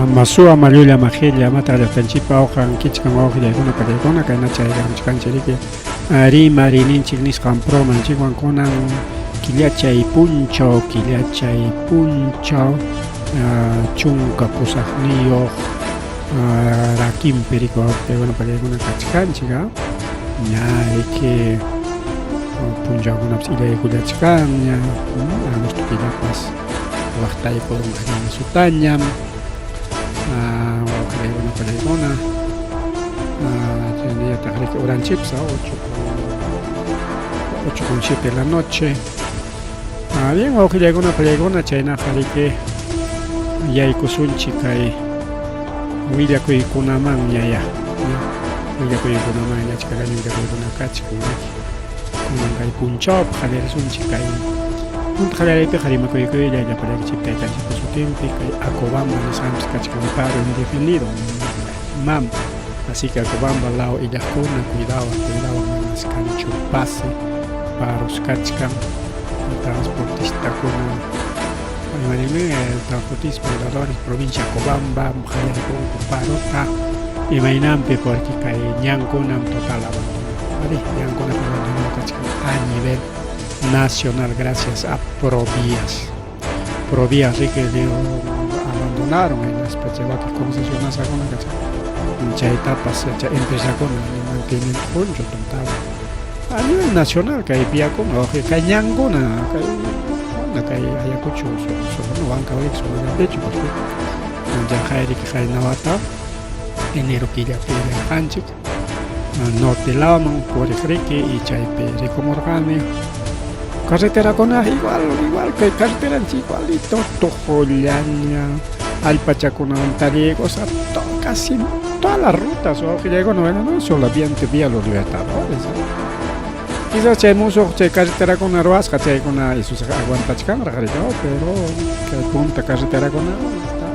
Masua mallulla majilla mata llaqtanchikpa awqan kichkan wawqillaykuna pallaykuna kayna chayramuchkanchik rimarininchik nisqan programanchikwan kunan killachay punchaw killachay punchaw 18 rakinpi riki wawqillaykuna pallaykuna kachkanchik ña riki punchawkunapas illaykullachkanña agosto killapas waqtaykurun allin sutañam wawqillaykuna pallaykuna chaynallataq riki uranchikpas 8:07 de la noche. Bien, wawqillaykuna pallaykuna, chaynaqa riki yaykusunchik kay willakuykunamanña ya willakuykunamanña achkakaña willakuykuna kachkan riki kunan kay punchawpaq qallarisunchik kay punta qallariypiqa rimakuykuylla llapallaykichik taytanchikpa sutinpi kay Acobamba nisqanpis kachkan paro indefinido mam así que Acobamba law illaqkuna cuidado cuidado manas kanchu pase paros kachkan transportistakuna imanimi transportistas pobladores provincia Acobamba qallarikunku parota imaynanpi porque kay ñankunam total abandonado ari ñankunam abandonado kachkan a nivel nacional gracias a Provías. Provías riki digo abandonaron hinaspa chay wakin concesionasqakuna chaytapas chay empresakuna mantenimiento punchu total a nivel nacional kay viakuna kay ñankuna kay mana kay Ayacucho solo Huancavelica solo porque chayqa riki qayna wata enero killapi rirqanchik norte lawman puriq riki y chaypi rikumurqani carreterakuna igual igual kay carreteranchik igualito tuqullaña allpachakunawan talliykusqa casi todas las rutas wawqillaykuna bueno no solamente vía Los Libertadores quizás chay musuq chay carreterakuna ruwasqa chaykuna isusqa aguantachkanraq riki pero kay punta carreterakuna está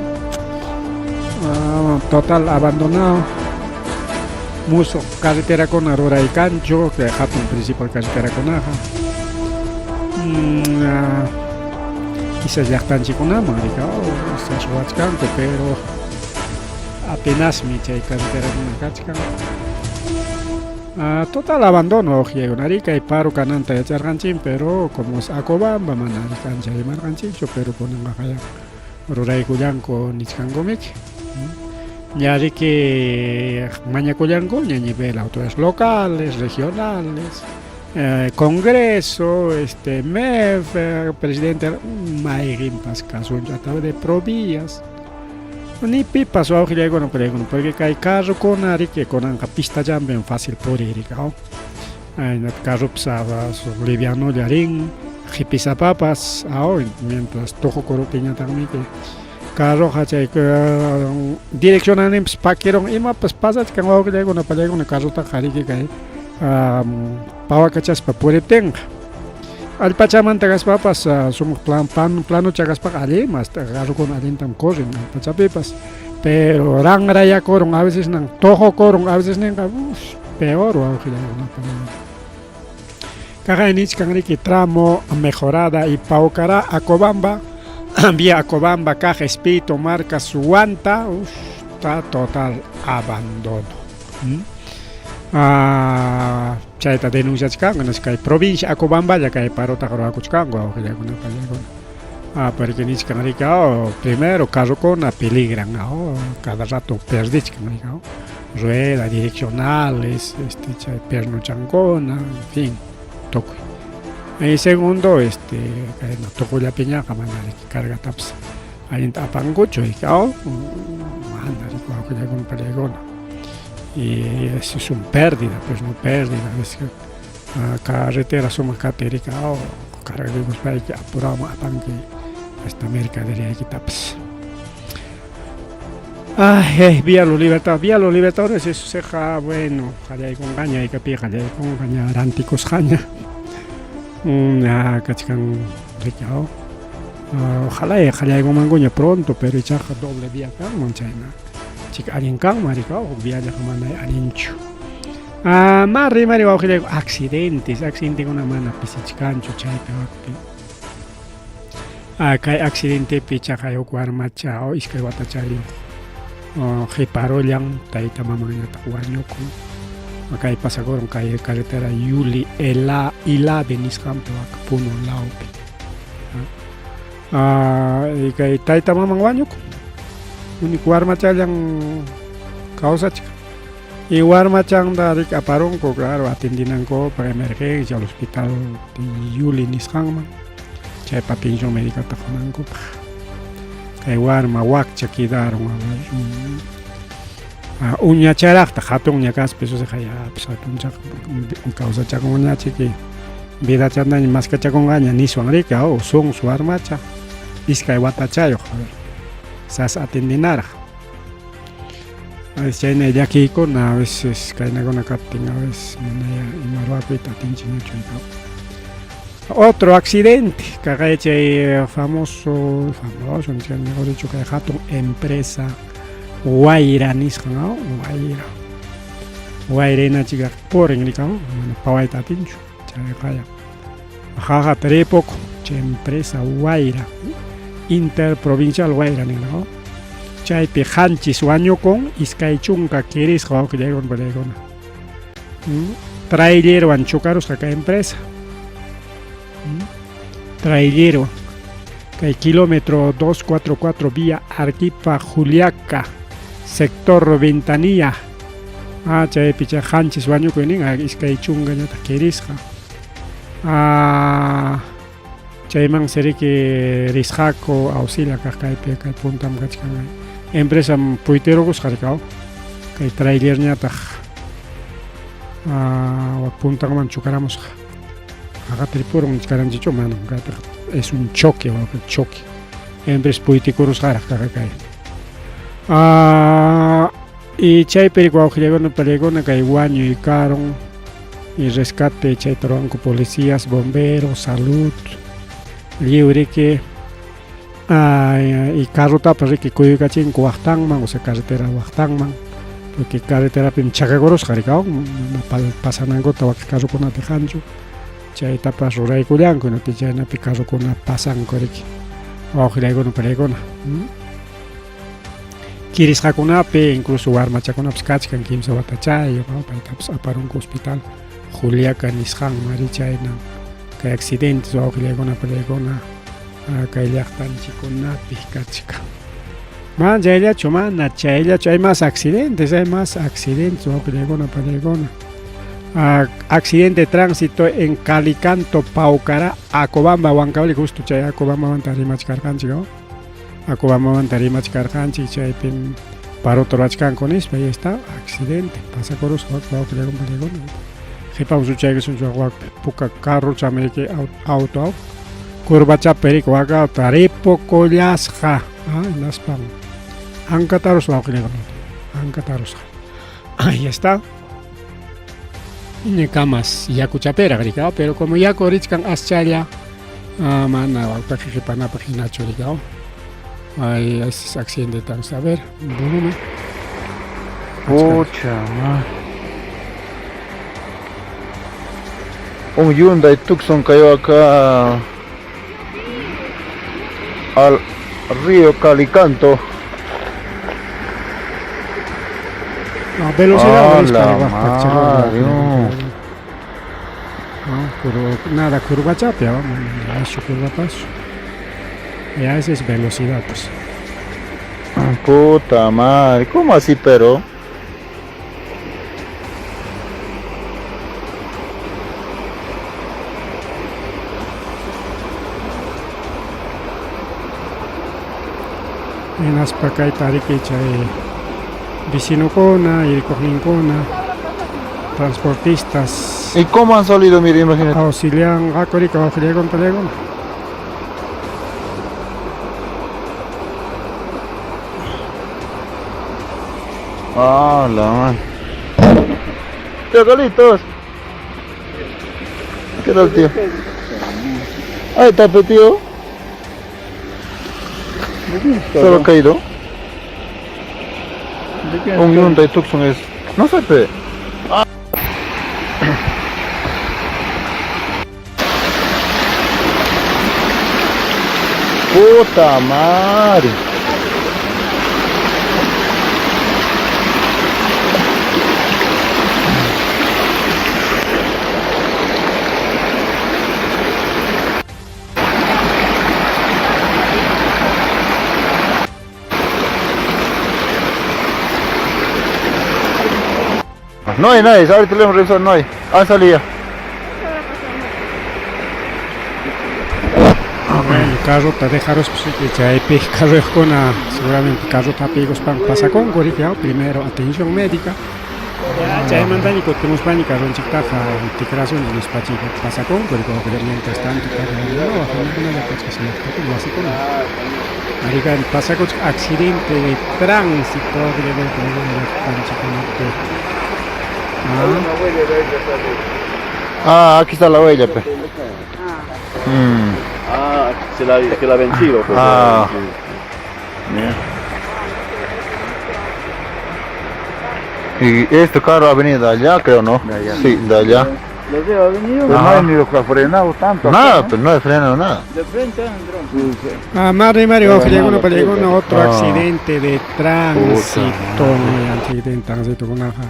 total abandonado musuq carreterakuna ruraykanchu kay hatun principal carreterakunaqa quizás llaqtanchikkunaman riki ruwachkanku pero apenasmi chay carreterakuna kachkan total abandono wawqillaykuna ari kay paro kananta yacharqanchik pero como es Acobamba mana ancha rimarqanchikchu pero kunanqa ruraykullanku nichkankumiki ña riki mañakullankuña nivel autoridades locales, regionales, Congreso, este MEF, presidente mayqinpas kasunchu a través de Provías ni pipas wawqillaykuna pallaykuna porque kay carrokuna riki kunanqa pistallanpim fácil puriy riki carropas livianolla rin qipisapapas mientras tuqukuruptinñataqmi carroqa chay direccionalninpas pakirun imapas pasachkan wawqillaykuna pallaykuna carrotaqa riki kay pawakachaspa puriptinqa allpachamanta kaspapas sumaq plan planocha kaspaqa allinmi hasta carrokuna allintam corren allpachapipas pero ranrayakurun a veces nan tuqukurun a veces ninqa peor wawqillaykuna. Kaqay nichkan riki tramo mejorada y Paucará Acobamba vía Acobamba kaq Espíritu Marcas Huanta está total abandono. Chayta denunciachkanku kay provincia Acobamballa kay parotaqa ruwakuchkanku wawqillaykuna pallaykuna porque nichkan riki primero carrokuna peligran cada rato perdichkan riki rueda direccionales este chay pernuchankuna en fin tukuy y segundo este kayna tuqullapiñaqa mana riki cargatapas allinta apankuchu riki mana riki wawqillaykuna pallaykuna y eso es un pérdida pues no pérdida es que carretera sumaq kaptin riki cargaykuspayki apurawan apanki hasta mercaderiaykitapas. Ay, vía Los Libertadores, vía Los Libertadores eso bueno, qallaykunqaña haykapi qallaykunqaña rantikusqaña kachkan riki ojalá qallaykunmankuña pronto pero ichaqa doble vía kanman chayna chika allin kanman riki huk viallaqa mana allinchu. Ma rimari wawqillayku accidentes, accidentekuna mana pisichkanchu chaypi wakpi. Kay accidentepi chaqay huk warmacha 2 watachayuq Qhiparullan tayta mamanñataq wañukun. Kay pasakurun kay carretera Yuli Ela Ilave nisqanpi wak Puno lawpi. Kay tayta maman wañukun. Único warmachallan kawsachkan. Y warmachanta rik aparunku, claro, atendinankupaq emergencia al hospital de Yuli nisqanman. Chaypa atención médicata qunankupaq. Kay warma wakcha quedaron. Uñacharaqtaq hatunña kaspa eso yapis hatunchaq kawsachakunñachiki vidachantaña maskachakunqaña niswan riki sunsu warmacha iskay watachayuq sas atendinaraq. A veces chayna llakiykuna a veces kaynakuna kaptin a veces manaya ima ruwakuyta atinchikñachu. Otro accidente, kaqay chay famoso, famoso, mejor dicho, kay hatun empresa Wayra nisqan, ¿no? Wayra. Wayra hinachika purin rika, mana pawayta atinchu, chayqaya. Jaja tripoco, chay empresa Wayra, interprovincial Wayra nin, ¿no? Chaypi qanchis wañukun, iskay chunka kirisqa wawqillaykuna palaykuna. Trailerwan chocarusqa kay empresa. Trailerwan. Kay kilómetro 244 vía Arequipa Juliaca, sector Ventanilla. Chaypi chay qanchis wañukuy nin, iskay chunkañataq kirisqa. Chaymansi riki risqaku auxilia kaq kaypi kay puntam kachkan. Empresam puytirukusqa rikaw. Kay trailerñataq wak puntanman chukaramusqa. Aqatripurun nichkaranchichu manam kaypiqa es un choque wawqi choque. Empresa puytikurusqaraq kaqa kay. Y chaypi riki wawqillaykuna palaykuna kay wañuy karun y rescate chayta ruwanku policías, bomberos, salud, lliw riki y carrotapas riki kuyuykachinku waqtanman, o sea carretera waqtanman, porque carreterapim chakakurusqa rikaw, mana pasanankuta wak carrokuna dejanchu, chaytapas ruraykullanku, hinaptin chaynapi carrokuna pasanku riki, wawqillaykuna palaykuna. Kirisqakunapi incluso warmachakunapas kachkan kimsa watachayuq, paytapas aparunku hospital Juliaca nisqanman ri chayna kay accidentes wawqillaykuna palaykuna kay llaqtanchikkunapi kachkan. Mana chayllachu, mana chayllachu, hay más accidentes, hay más accidentes wawqillaykuna palaykuna. Accidente de tránsito en Calicanto, Paucará, Acobamba, Huancavelica, justo chay Acobambamanta rimachkarqanchik, ¿no? Acobambamanta rimachkarqanchik, chaypim parota ruwachkanku nispa, ahí está, accidente, pasakurusqa wawqillaykuna palaykuna. Qhipaman suchaykusunchik wak puka carro chamayki auto curvachapi riki waka taripukullasqa, hinaspan ankatarusqa wawqillaykuna, ankatarusqa. Ahí está. Kamas yakuchapiraq riki, pero como yaku richkan aschalla, mana wakpaqi qipanapaq hinachu riki. Ay, ese accidente, vamos a ver, volumen. Pucha madre. Un Hyundai Tucson cayó acá al río Calicanto. No, velocidad ¡A la madre! No, curva, nada, curva chapia, vamos, eso curva paso. Ya esa es velocidad, pues. Puta madre, ¿cómo así, pero? Hinaspa kayta riki chay vecinokuna, irikuqninkuna, transportistas. ¿Y cómo han salido? Mira, imagínate. Auxilianqaku riki wawqillaykuna palaykuna. Ah, la madre. Tío Carlitos. ¿Qué tal, tío? Ahí está, pe, tío. ¿Se lo ha caído? Un Hyundai Tucson es. No sé, pe. Ah. Puta madre. No hay nadie, ahorita lo hemos revisado, no hay. Han salido. Bueno, carrota dejarospas chaypi carroyuqkuna seguramente carrota hapiykuspanku pasakunku riki primero atención médica. Chaymantaña kutimuspaña carronchiktaqa tikrasunchik nispachik pasakunku riki mientras tanto llaqtakuna wasikuna. Arikan pasakuchik accidente de tránsito llaqtanchikkunapi. Ah, aquí está la huella, pe. Ah, se la ha vencido. Pues, Ah. Sí. Mira. Y este carro ha venido de allá, creo, ¿no? De allá. Sí, de allá. ¿Los de ha venido? Pero no Ajá. hay ni los que ha frenado tanto. Nada, acá, ¿no? pues no he frenado nada. De frente han entrado. Sí, sí. Ah, Mari, Mari, Pero wawqillakuna no, payllaykuna no, otro Ah. accidente de tránsito, accidente de tránsito kunaqa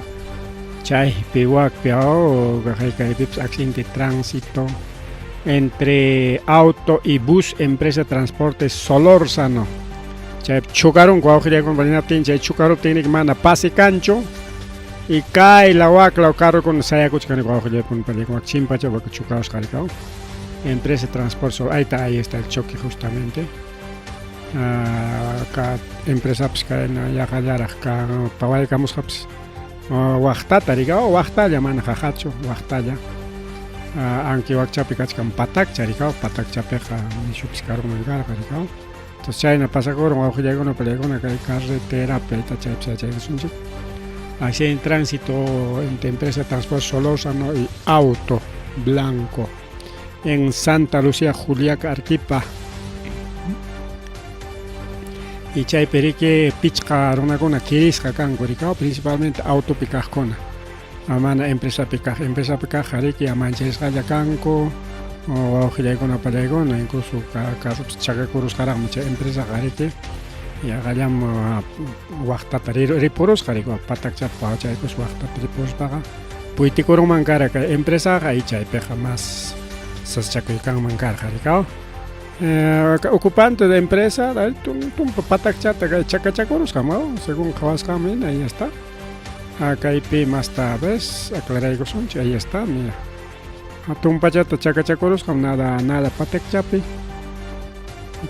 chaypi wakpi kaypipas accidente de tránsito entre auto y bus empresa de transporte Solórzano. Chay chocaron wawqillakuna hinaptin chay chocaruptin mana pase kanchu y kay la waklaw carrokuna sayakuchkan wawqillakuna pallaykuna chimpacha waka chocarusqa rikaw. Empresa de transporte Sol, ahí está, ahí está el choque justamente. Ka empresapas kayna yaqallaraq ka pawaykamusqapas waqtata rikaw, waqtalla mana qaqachu, waqtalla. Anki wakchapi kachkan patakcha rikaw, patakchapiqa nishupis karunman karqa rikaw. Entonces chayna pasakurun wawqillaykuna pallaykuna kay carreterapi ahí chaypi sayachaykusunchik. Accidente en tránsito entre empresa de transporte Solórzano y auto blanco en Santa Lucía, Juliaca, Arequipa. Y chaypi riki pichqa runakuna kirisqa kanku rikaw, principalmente autopi kaqkuna. Mana empresapi kaq, empresapi kaqqa riki mancharisqalla kanku, wawqillaykuna pallaykuna, incluso carropas chakakurusqaraqmi chay empresaqa riki yaqallam waqtata ripurusqa riki, patakchata pawachaykuspa waqtata ripuruspaqa puytikurunman kara kay empresaqa y chaypiqa mas sasachakuy kanman karqa rikaw. Ocupante de empresa tumpa patakchata kay chakachakurusqa según qhawasqanman hina, ahí está. Kaypi masta ves aclaraykusunchik, ahí está, mira. Tumpachata chakachakurusqam nada nada patakchapi.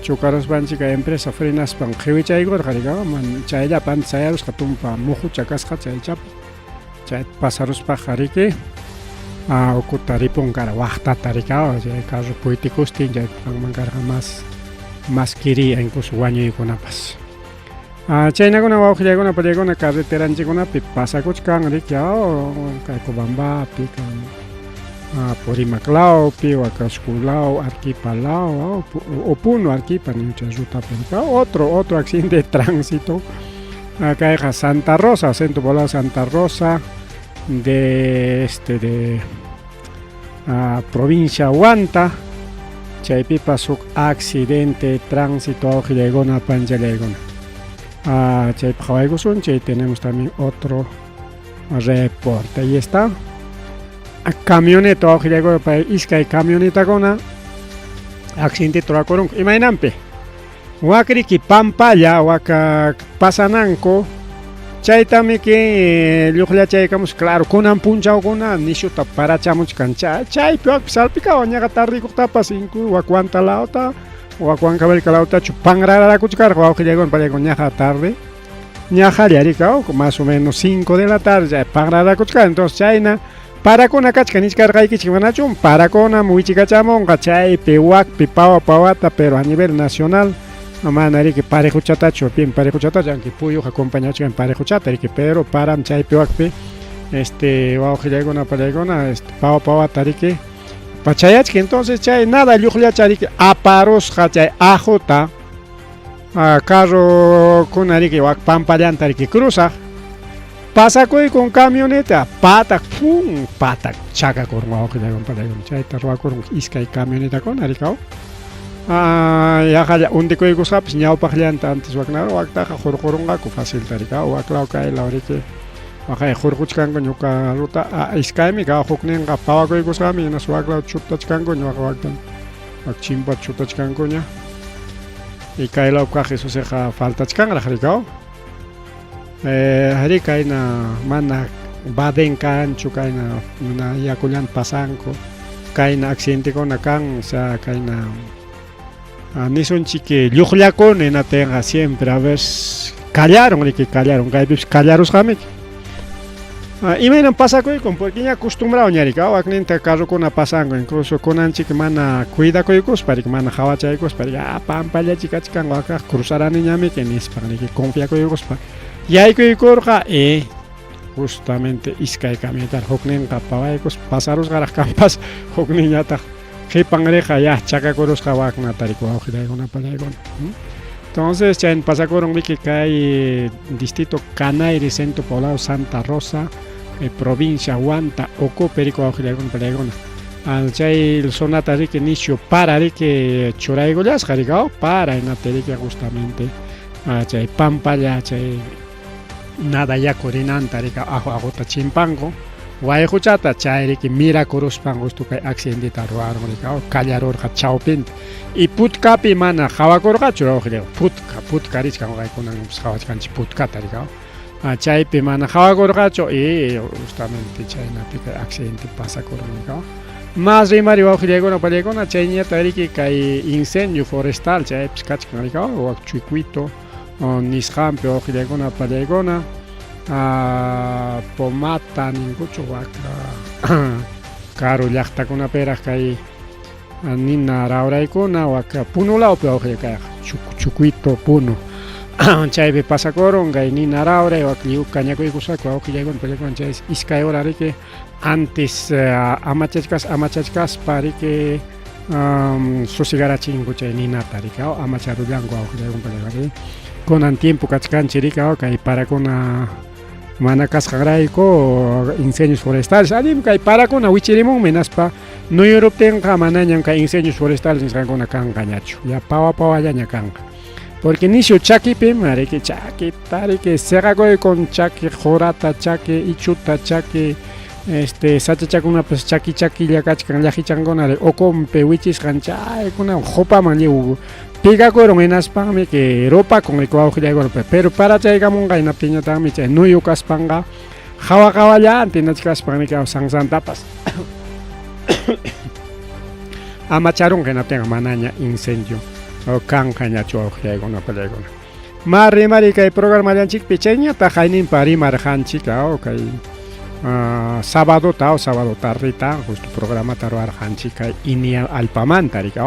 Chocaruspanchik kay empresa frenaspan qiwichaykurqa rikaw, man chayllapi antes sayarusqa tumpa muhucha kasqa chaychapi. Chayta pasaruspaqa riki ukuta ripun kara waqtata rikaw, chay carro puytikustin chay kanman karqa mas mas kiriy incluso wañuykunapas. Chaynakuna wawqillaykuna pallaykuna carreteranchikkunapi pasakuchkan riki kay Cobambapi, kay Apurímac lawpi, Huacascu law, Arequipa law, o Puno, Arequipa chay rutapi otro otro accidente de tránsito. Kayqa Santa Rosa, centro poblado Santa Rosa de este de provincia Huanta, chaypipas huk accidente de tránsito wawqillaykuna panchallaykuna. Chaypi qhawaykusun, chay tenemos también otro reporte. Ahí está. Camioneta wawqillaykuna pay iskay camionetakuna accidente rurakurunku. Imaynanpi? Wakriki pampalla waka pasananku chaytamiki lluqllachaykamus, claro, kunan punchawkuna nishuta parachamuchkan chaypi wakpi salpikawan ñaqa tardikuqtapas wak Huanta lawta wak Huancavelica lawtachu panrararakuchkarqa wawqillaykuna pallaykuna ñaqa tarde ñaqalla rikaw más o menos 5 de la tarde chay panrarakuchkarqa. Entonces chayna parakuna kachkan nichkarqaykichik manachu parakunam wichikachamunqa chaypi wakpi pawa pawata, pero a nivel nacional mana riki parejuchatachu bien parejuchatachu, aunque puyuqa acompañachkan parejuchata riki, pero param chaypi wakpi este wawqillaykuna pallaykuna este pawa pawata riki pachayachka. Entonces chay nada lluqllacha riki aparusqa chay ajuta carrokuna riki wak pampallanta riki cruzaq pasakuykun camioneta patak pum patak chakakurun wawqillaykuna pallaykuna chayta ruwakurun iskay camionetakuna rikaw. Yaqalla undikuykusqapas ñawpaqllanta antes wakna waktaqa hurqurunqaku facilta rikaw waklaw kaylaw riki waqay hurquchkanku ñuqa ruta iskaymi ka hukninqa pawakuykusqami hinaspa waklaw chutachkanku ñuqa waktan wak chimpata chutachkankuña y kaylaw kaq Jesusqa faltachkanraq rikaw. Ari kayna mana Baden kanchu kayna mana yakullanta pasanku kayna accidentekuna kan o sea kayna nisunchik lluqllakuna hinaptinqa siempre a ver kallaron riki kallaron kaypipas kallarusqamiki imaynam pasakuykun porque ña acostumbrado ña riki wakninta carrokuna pasanku incluso kunanchik mana cuidakuykuspa riki mana qhawachaykuspa riki pampallachik kachkan wakaq cruzaraniñamiki nispa riki confiakuykuspa yaykuykurqa y justamente iskay camionetara hukninqa pawaykuspa pasarusqaraq kanpas hukninñataq qhipan riqa ya chakakurusqa waknata riki wawqillaykuna pallaykuna. Entonces chayna pasakurun riki kay distrito Canayri centro poblado Santa Rosa provincia Huanta ukupi riki wawqillaykuna pallaykuna. Chay zonata riki nisyu para riki churaykullasqa riki para hinaptin riki justamente chay pampalla chay nada yaku rinanta riki aqu aquta chimpanku wayquchata chay riki mirakuruspan justo kay accidenteta ruwarun riki kallarurqa chawpinta y putkapi mana qhawakurqachu wawqillay putka putka richkan waqaykunanpas qhawachkanchik putkata riki chaypi mana qhawakurqachu y justamente chaynapi kay accidente pasakurun riki. Mas rimari wawqillaykuna pallaykuna chayñata riki kay incendio forestal chaypis kachkan riki wak Chucuito nisqanpi wawqillaykuna pallaykuna Pomata ninkuchu wak karu llaqtakunapiraq kay nina rawraykuna wak Puno lawpi wawqillay kayqa Chucuito Puno chaypi pasakurun kay nina rawray wak lliw kañakuykusqaku wawqillaykuna pallaykuna chay iskay hora riki antes amachachkas amachachkaspa riki susigarachinku chay ninata riki amacharullanku wawqillaykuna pallaykuna kunan tiempo kachkanchik riki kay parakuna mana kasqanrayku incendios forestales allinmi kay parakuna wichirimunmi hinaspa nuyuruptinqa manañam kay incendios forestales nisqankuna kanqañachu ya pawa pawallaña kanqa porque nisyu chakipim riki chakita riki seqakuykun chaki qurata chaki ichuta chaki este sachachakunapas chaki chakilla kachkan llaqichankuna ukunpi wichisqan chaykuna qupaman lliw pigakurun hinaspanmi que rupakun riki wawqillaykuna pero parachaykamunqa hinaptinñataqmi chay nuyu kaspanqa hawa hawallantin hinachkaspan riki sansantapas amacharunqa hinaptinqa manaña incendio kanqañachu wawqillaykuna pallaykuna. Ma rimari kay programallanchikpi chayñataq hayninpa rimarqanchik kay sabadota sábado tardeta justo programata ruwarqanchik kay inia allpamanta riki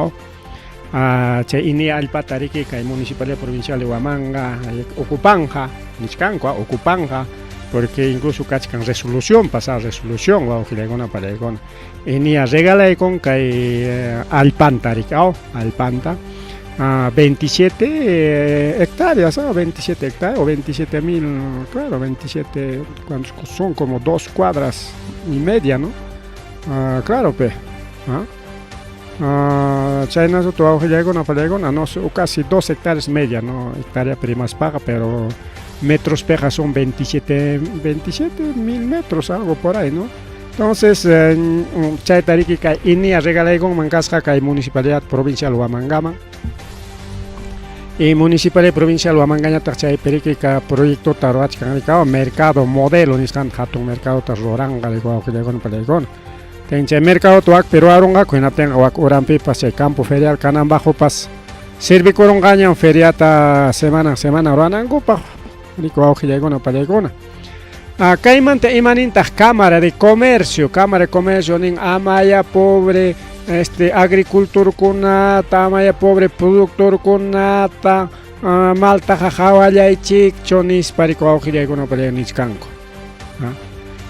chay inia allpata riki kay municipalidad provincial de Huamanga ocupanja nichkanku ocupanja porque incluso kachkan resolución pasada resolución wawqillaykuna pallaykuna inia regalaykun kay allpanta riki allpanta 27 hectáreas, 27 hectáreas o 27 mil, claro, 27, son como 2 cuadras y media, ¿no? Claro, pe. Chayna sutu wawqillaykuna pallaykuna, no, casi 2 hectáreas media, ¿no? Hectárea primaspaqa, pero metros peja son 27 mil metros, algo por ahí, ¿no? Entonces, chayta riki kay inia regalaykunman kasqa kay municipalidad provincial Huamangaman. Y municipalidad provincial Huamangañataq chaypi riki kay proyectota ruwachkan riki mercado modelo nisqanta hatun mercadota ruranqa riki wawqillaykuna pallaykuna. Chay mercadota wakpi ruwarunqaku hinaptinqa wak uranpipas chay campo ferial kananpaqpas servikurunqañam feriata semana semana ruwanankupaq riki wawqillaykuna pallaykuna. Kaymanta imanintaq Cámara de Comercio, Cámara de Comercio nin amaya pobre este agricultorkunata, amaya pobre productorkunata maltaqa hawallaychikchu nispa riki wawqillaykuna pallaykuna nichkanku.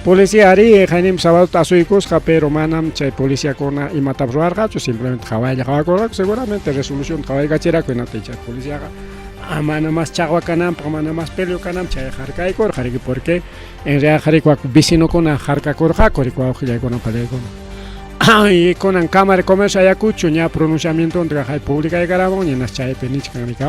Policía ari haynim sabadota asuykusqa pero manam chay policiakuna imatapas ruwarqachu simplemente hawalla hawakurqaku seguramente resolución hawaykachiraku hinaptin chay policiaqa mana mas chaqwa kananpaq mana mas peleo kananpaq chay harkaykurqa riki porque en realidad riki wak vecinokuna harkakurqaku riki wawqillaykuna pallaykuna. Y kunan Cámara de Comercio Ayacucho ña pronunciamientonta hay publicaykaramun ñanas chaypi nichkan riki.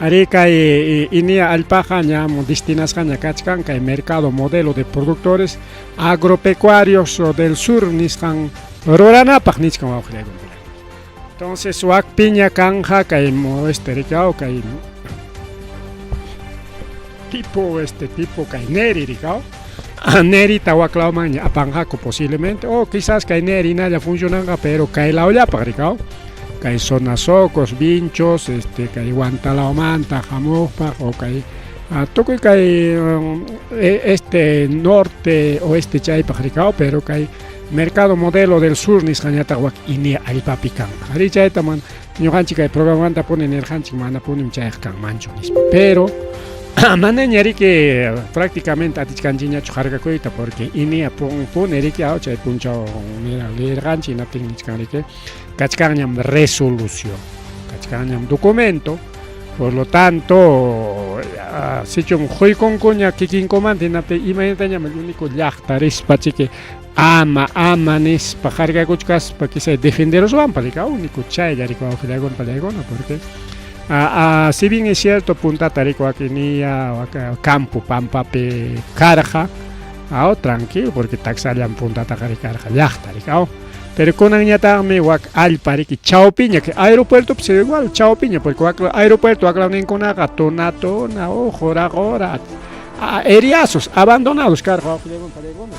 Ari kay inia allpaqa ñam destinasqaña kachkan kay mercado modelo de productores agropecuarios del sur nisqan ruranapaq nichkan wawqillaykuna. Entonces wakpiña kanja kay este riki kay Tipo este tipo kay Neri rikaw. Nerita waklawmanña apanqaku posiblemente o quizás kay Neri hinalla funcionanqa pero kay lawllapaq rikaw. Kay zona Socos, Vinchos, este kay Huantalawmanta hamuqpaq o kay tukuy kay este norte oeste chaypaq rikaw, pero kay Mercado Modelo del Sur nisqañataq wak INEA allpapi kanqa. Arí chayta man ñuqanchik kay programamanta puni nirqanchik manapunim chayqa kanmanchu nispa. Pero manaña riki prácticamente atichkanchikñachu harkakuyta porque INEA puni riki chay punchaw leerqanchik hinaptin nichkan riki kachkanñam resolución, kachkanñam documento. Por lo tanto, sichum quykunkuña kikinkumanta hinaptin imaynatañam el único llaqta rispa chiki ama ama nispa harkakuchkaspa quizá defenderoswanpa rika único chaylla rika wawqillaykuna pallaykuna porque si bien es cierto puntata rika wakinniya campo pampapi karqa tranquilo porque taksallam puntataqa rikarqa llaqta rika pero kunanñataqmi wak allpa riki chawpiña aeropuertopas igual chawpiña porque wak aeropuerto waklawninkunaqa tuna tuna qura qura eriazos abandonados karqa wawqillaykuna pallaykuna.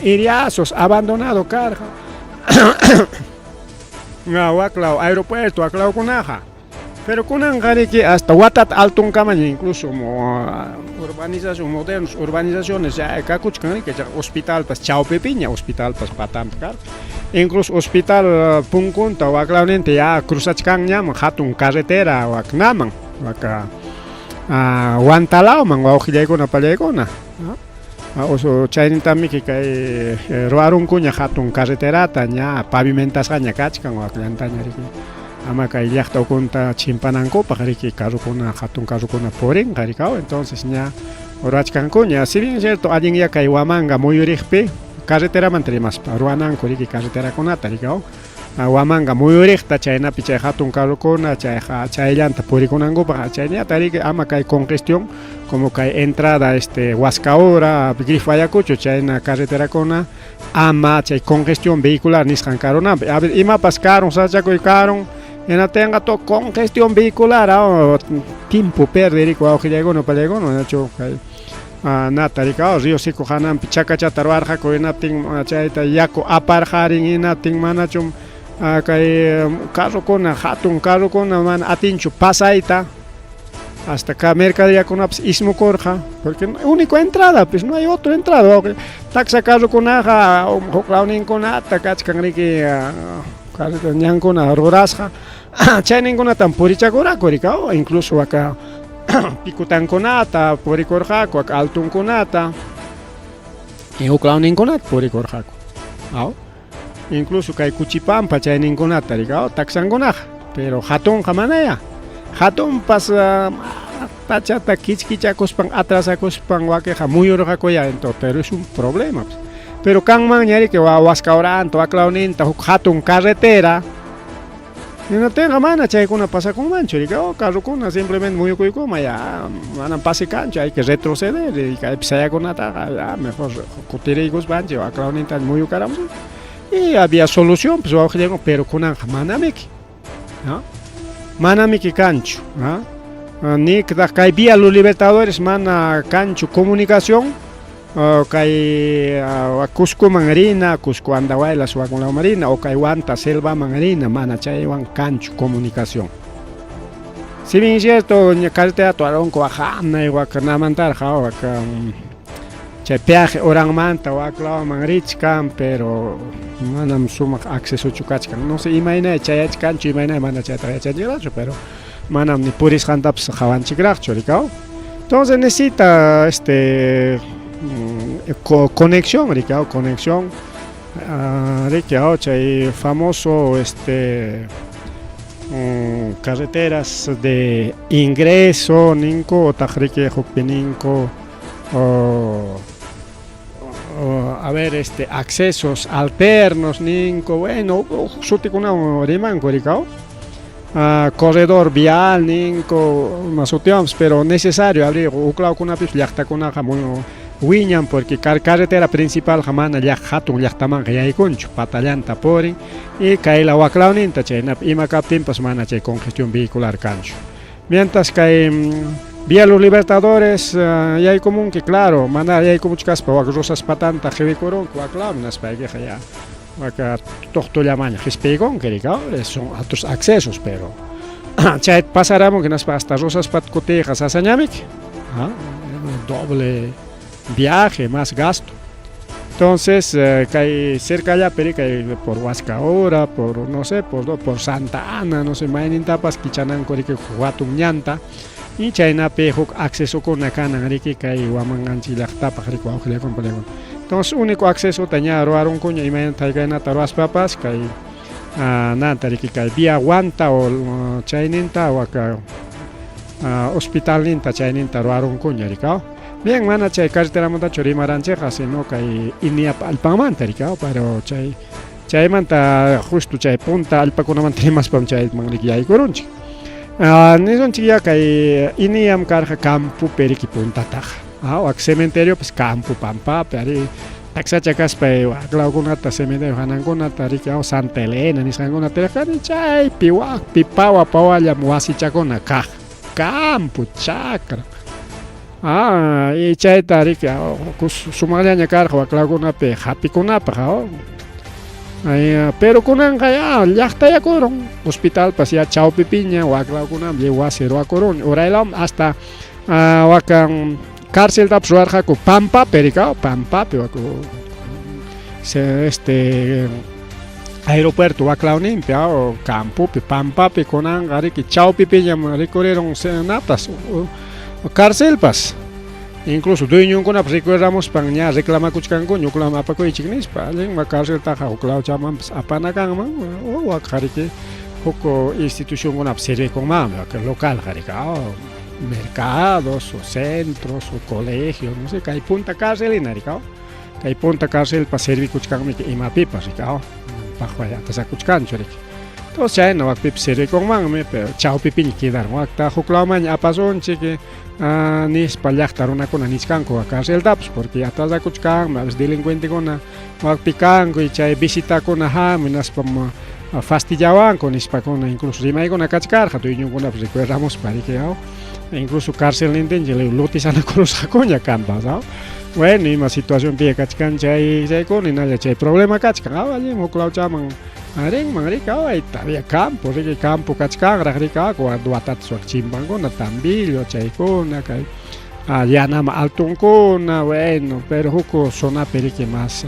Iriazos abandonado karqa waklaw aeropuerto waklawkunaqa pero kunanqa riki hasta watata altonkamaña incluso urbanización modernos urbanizaciones ya kakuchkan riki hospitalpas chawpipiña hospitalpas patanpi karqa incluso hospital punkunta waklawninta ya cruzachkanñaman hatun carretera waknaman waka Huantalawman wawqillaykuna pallaykuna chaynintamiki kay ruwarunkuña hatun carreterata ña pavimentasqaña kachkan wakllantaña riki ama kay llaqta ukunta chimpanankupaq riki carrokuna hatun carrokuna purinqa rikaw entonces ña ruwachkankuña si bien es cierto allinya kay Huamanga muyuriqpi carreteramanta rimaspa ruwananku riki carreterakunata rikaw Huamanga muyuriqta chaynapi chay hatun carrokuna chayqa chayllanta purikunankupaq chayñata riki ama kay congestión como kay entrada este Huascaura, Grifo Ayacucho chayna carreterakuna ama chay congestión vehicular nisqan karunanpi a ver imapas karun sachakuy karun hinaptinqa to congestión vehicular tiempo pierde riki wawqillaykuna pallaykuna nachu kay nata rikaw Río Seco hananpi chakachata ruwarqaku hinaptin chayta yaku aparqarin hinaptin manachum kay carrokuna hatun carrokuna mana atinchu pasayta hasta ka mercaderíakunapas ismukurqa porque único entrada pues no hay otra entrada taksa carrokunaqa huklawninkunata kachkan riki ñankuna rurasqa chayninkunatam purichakuraku rikaw incluso waka picutankunata purikurqaku waka altunkunata y huklawninkunata purikurqaku incluso kay Kuchipampa chayninkunata rikaw taksankunaqa pero hatunqa manaya hatunpas pachata kichkichakuspan atrasakuspan wakiqa muyurqakuya entonces pero es un problema pues. Pero kanmanña riki Huascauranta waklawninta huk hatun carretera hinaptinqa mana chaykuna pasakunmanchu riki carrokuna simplemente muyukuykuma ya manam pase kanchu hay que retroceder y kaypi sayakunataqa ya mejor kutiriykuspanchik waklawninta muyukaramusun y había solución pues wawqillaykuna pero kunanqa manamiki manamiki kanchu ni kay vía Los Libertadores mana kanchu comunicación kay Cuscoman rina, Cusco Andahuaylas wakunlaman rina o kay Huanta selvaman rina mana chaywan kanchu comunicación. Si bien es cierto carretera tuaronku hanay wak namantarqa wak chay peaje uranmanta waklawman richkan pero manam sumaq accesochu kachkan no sé imaynay chayachkanchu imaynay mana chaytaqa yachanchikraqchu pero manam ni purisqantapas qawanchikraqchu rikaw entonces necesita este conexión rikaw conexión riki chay famoso este carreteras de ingreso ninku utaq riki hukpi ninku a ver este accesos alternos ninku bueno huk sutikunawan rimanku rikaw corredor vial ninku ima sutiwanpas pero necesario abrir huklawkunapis llaqtakunaqa Wiñan porque carretera principalqa mana hatun llaqtamanqa yaykunchu, patallanta purin y kayla waklawninta chaynapi ima kaptinpas mana chay congestión vehicular kanchu. Mientras kay Vía Los Libertadores yaykumunki, claro, mana yaykumuchkaspa wak Rosas patanta qiwikurunki waklawmi naspaykiqa ya waka tuqtullamaña qispiykunki rika, son otros accesos, pero chay pasaramunki naspa hasta Rosas pat kutiyqa sasañamiki, doble viaje, más gasto. Entonces, kay cercallapi kay por Huascaura, por no sé, por Santa Ana, no sé, maynintapas kichananku riki hatun ñanta y chaynapi huk accesokuna kanan riki kay Huamanganchik llaqtapaq riki wawqillakuna panikuna. Entonces, único accesota ña ruwarunkuña imaynata haykaynata ruwaspapas kay nanta riki kay vía Huanta o chayninta waka hospitalninta chayninta ruwarunkuña rikaw. Bien, mana chay carreteramantachu rimaranchikqa, sino kay INIAP allpanmanta rikaw, pero chay chaymanta justo chay punta allpakunamanta rimaspam chayman riki yaykurunchik. Nisunchik ya kay INIAM karqa campopi riki puntataqa. Wak cementeriopas campo pampapi ari taksacha kaspa waklawkunata cementerio hanankunata riki Santa Elena nisqankunata riqani chaypi wakpi pawa pawallam wasichakuna kaq campo chakra. Y chayta riki sumaqllaña karqa waklawkunapi hapikunapaq pero kunanqa ya llaqtayakurun hospitalpas ya chawpipiña waklawkunapi lliw wasi ruwakurun uraylawmi hasta wakan carceltapas ruwarqaku pampapi rikaw pampapi waku este aeropuerto waklawninpi campopi pampapi kunanqa riki chawpipiñam rikurirun napas carcelpas incluso dueñonkunapas rikuramuspan ña reclamakuchkankuña huklaman apakuychik nispa allinma carceltaqa huklawchamanpas apana kanman o wakqa riki huk institucionkunapas sirvikunmanmi wak localqa riki mercados o centros o colegios no sé kay punta cárcel hina rikaw kay punta carcelpas servikuchkanmi imapipas rikaw paqway atasakuchkanchu riki. Entonces chayna wakpipas servikunmanmi pero chawpipiña quedaron wakta huklawmanña apasunchik nispa llaqta runakuna nichkanku carceltapas porque atasakuchkanmi a veces delincuentekuna wakpi kanku y chay visitakuna hamun hinaspa fastidiawanku nispakuna incluso rimaykuna kachkarqa dueñonkunapas recuerdamuspa riki incluso carcelnintinchik lotizanakurusqakuña kanpas bueno ima situacionpiña kachkan chay chaykuna hinalla chay problema kachkan allin huklawchaman rinman riki todavía campo riki campo kachkanraq riki watatas wak chimpankuna Tambillo chaykuna kay Yanama altunkuna bueno pero huk zonapi riki más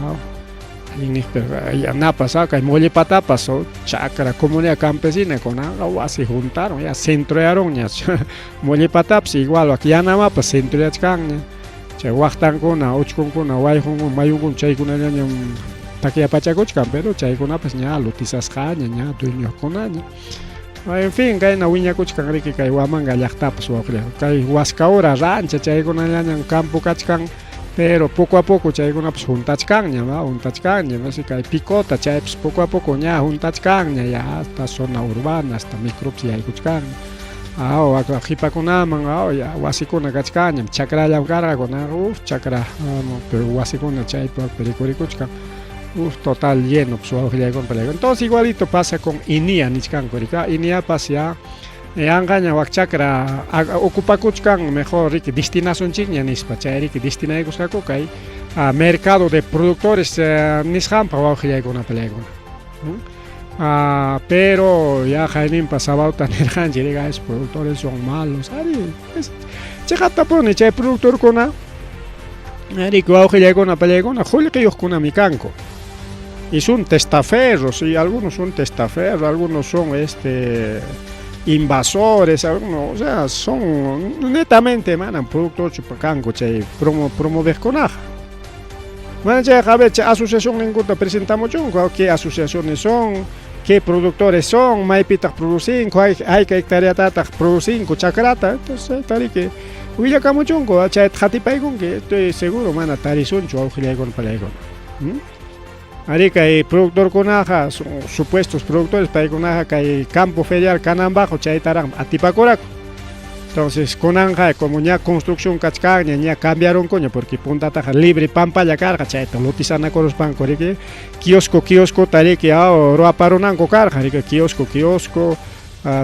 allinniqpi napas kay Mollepatapas chakra comunidad campesina kunanqa wasi juntaron ya centroyarunña Mollepatapas igual wak Yanamapas centroyachkanña chay waqtankuna uchkunkuna wayqunkuna mayunkuna chaykunallañam takyapachakuchkan pero chaykunapas ña lotizasqaña ña dueñokunaña en fin kayna wiñakuchkan riki kay Huamanga llaqtapas wawqilla kay Huascaura rancha chaykunallañam campo kachkan pero poco a poco chaykunapas juntachkanña juntachkanña kay Picota chaypas poco a poco ña juntachkanña ya hasta zona urbana hasta micropas yaykuchkanña wak qipakunaman ya wasikuna kachkanñam chakrallam karqa kunan chakra pero wasikuna chaypi rikurikuchkan total lleno pues wawqillaykuna entonces igualito pasa con INIA nichkanku rika INIApas ya anqaña wak chakra ocupakuchkan mejor riki destinasunchikña nispa chay riki destinaykusqaku kay mercado de productores nisqanpaq wawqillaykuna palaykuna pero ya hayninpa sabawta nirqanchik riga esos productores son malos ari chiqaptapuni chay productorkuna riki wawqillaykuna palaykuna qullqiyuqkunami kanku y son testaferros y algunos son testaferros algunos son invasores algunos o sea son netamente manam productorchu kanku chay promoveqkunaqa mana chayqa a ver chay asociacionninkuta presentamuchunku qué asociaciones son qué productores son maypitaq producinku hayka hectareatataq producinku chakrata entonces chayta riki willakamuchunku chayta qatipaykunki estoy seguro mana tarisunchu wawqillaykuna palaykuna ari kay productorkunaqa supuestos productores paykunaqa kay campo ferial kananpaq chaytaraqmi atipakuraku. Entonces kunanqa como ña construcción kachkanña, ña cambiaronkuña porque puntataqa libre pampalla karqa, chayta lotizanakuruspanku riki kiosco kioscota riki ruwaparunanku karqa riki kiosco kiosco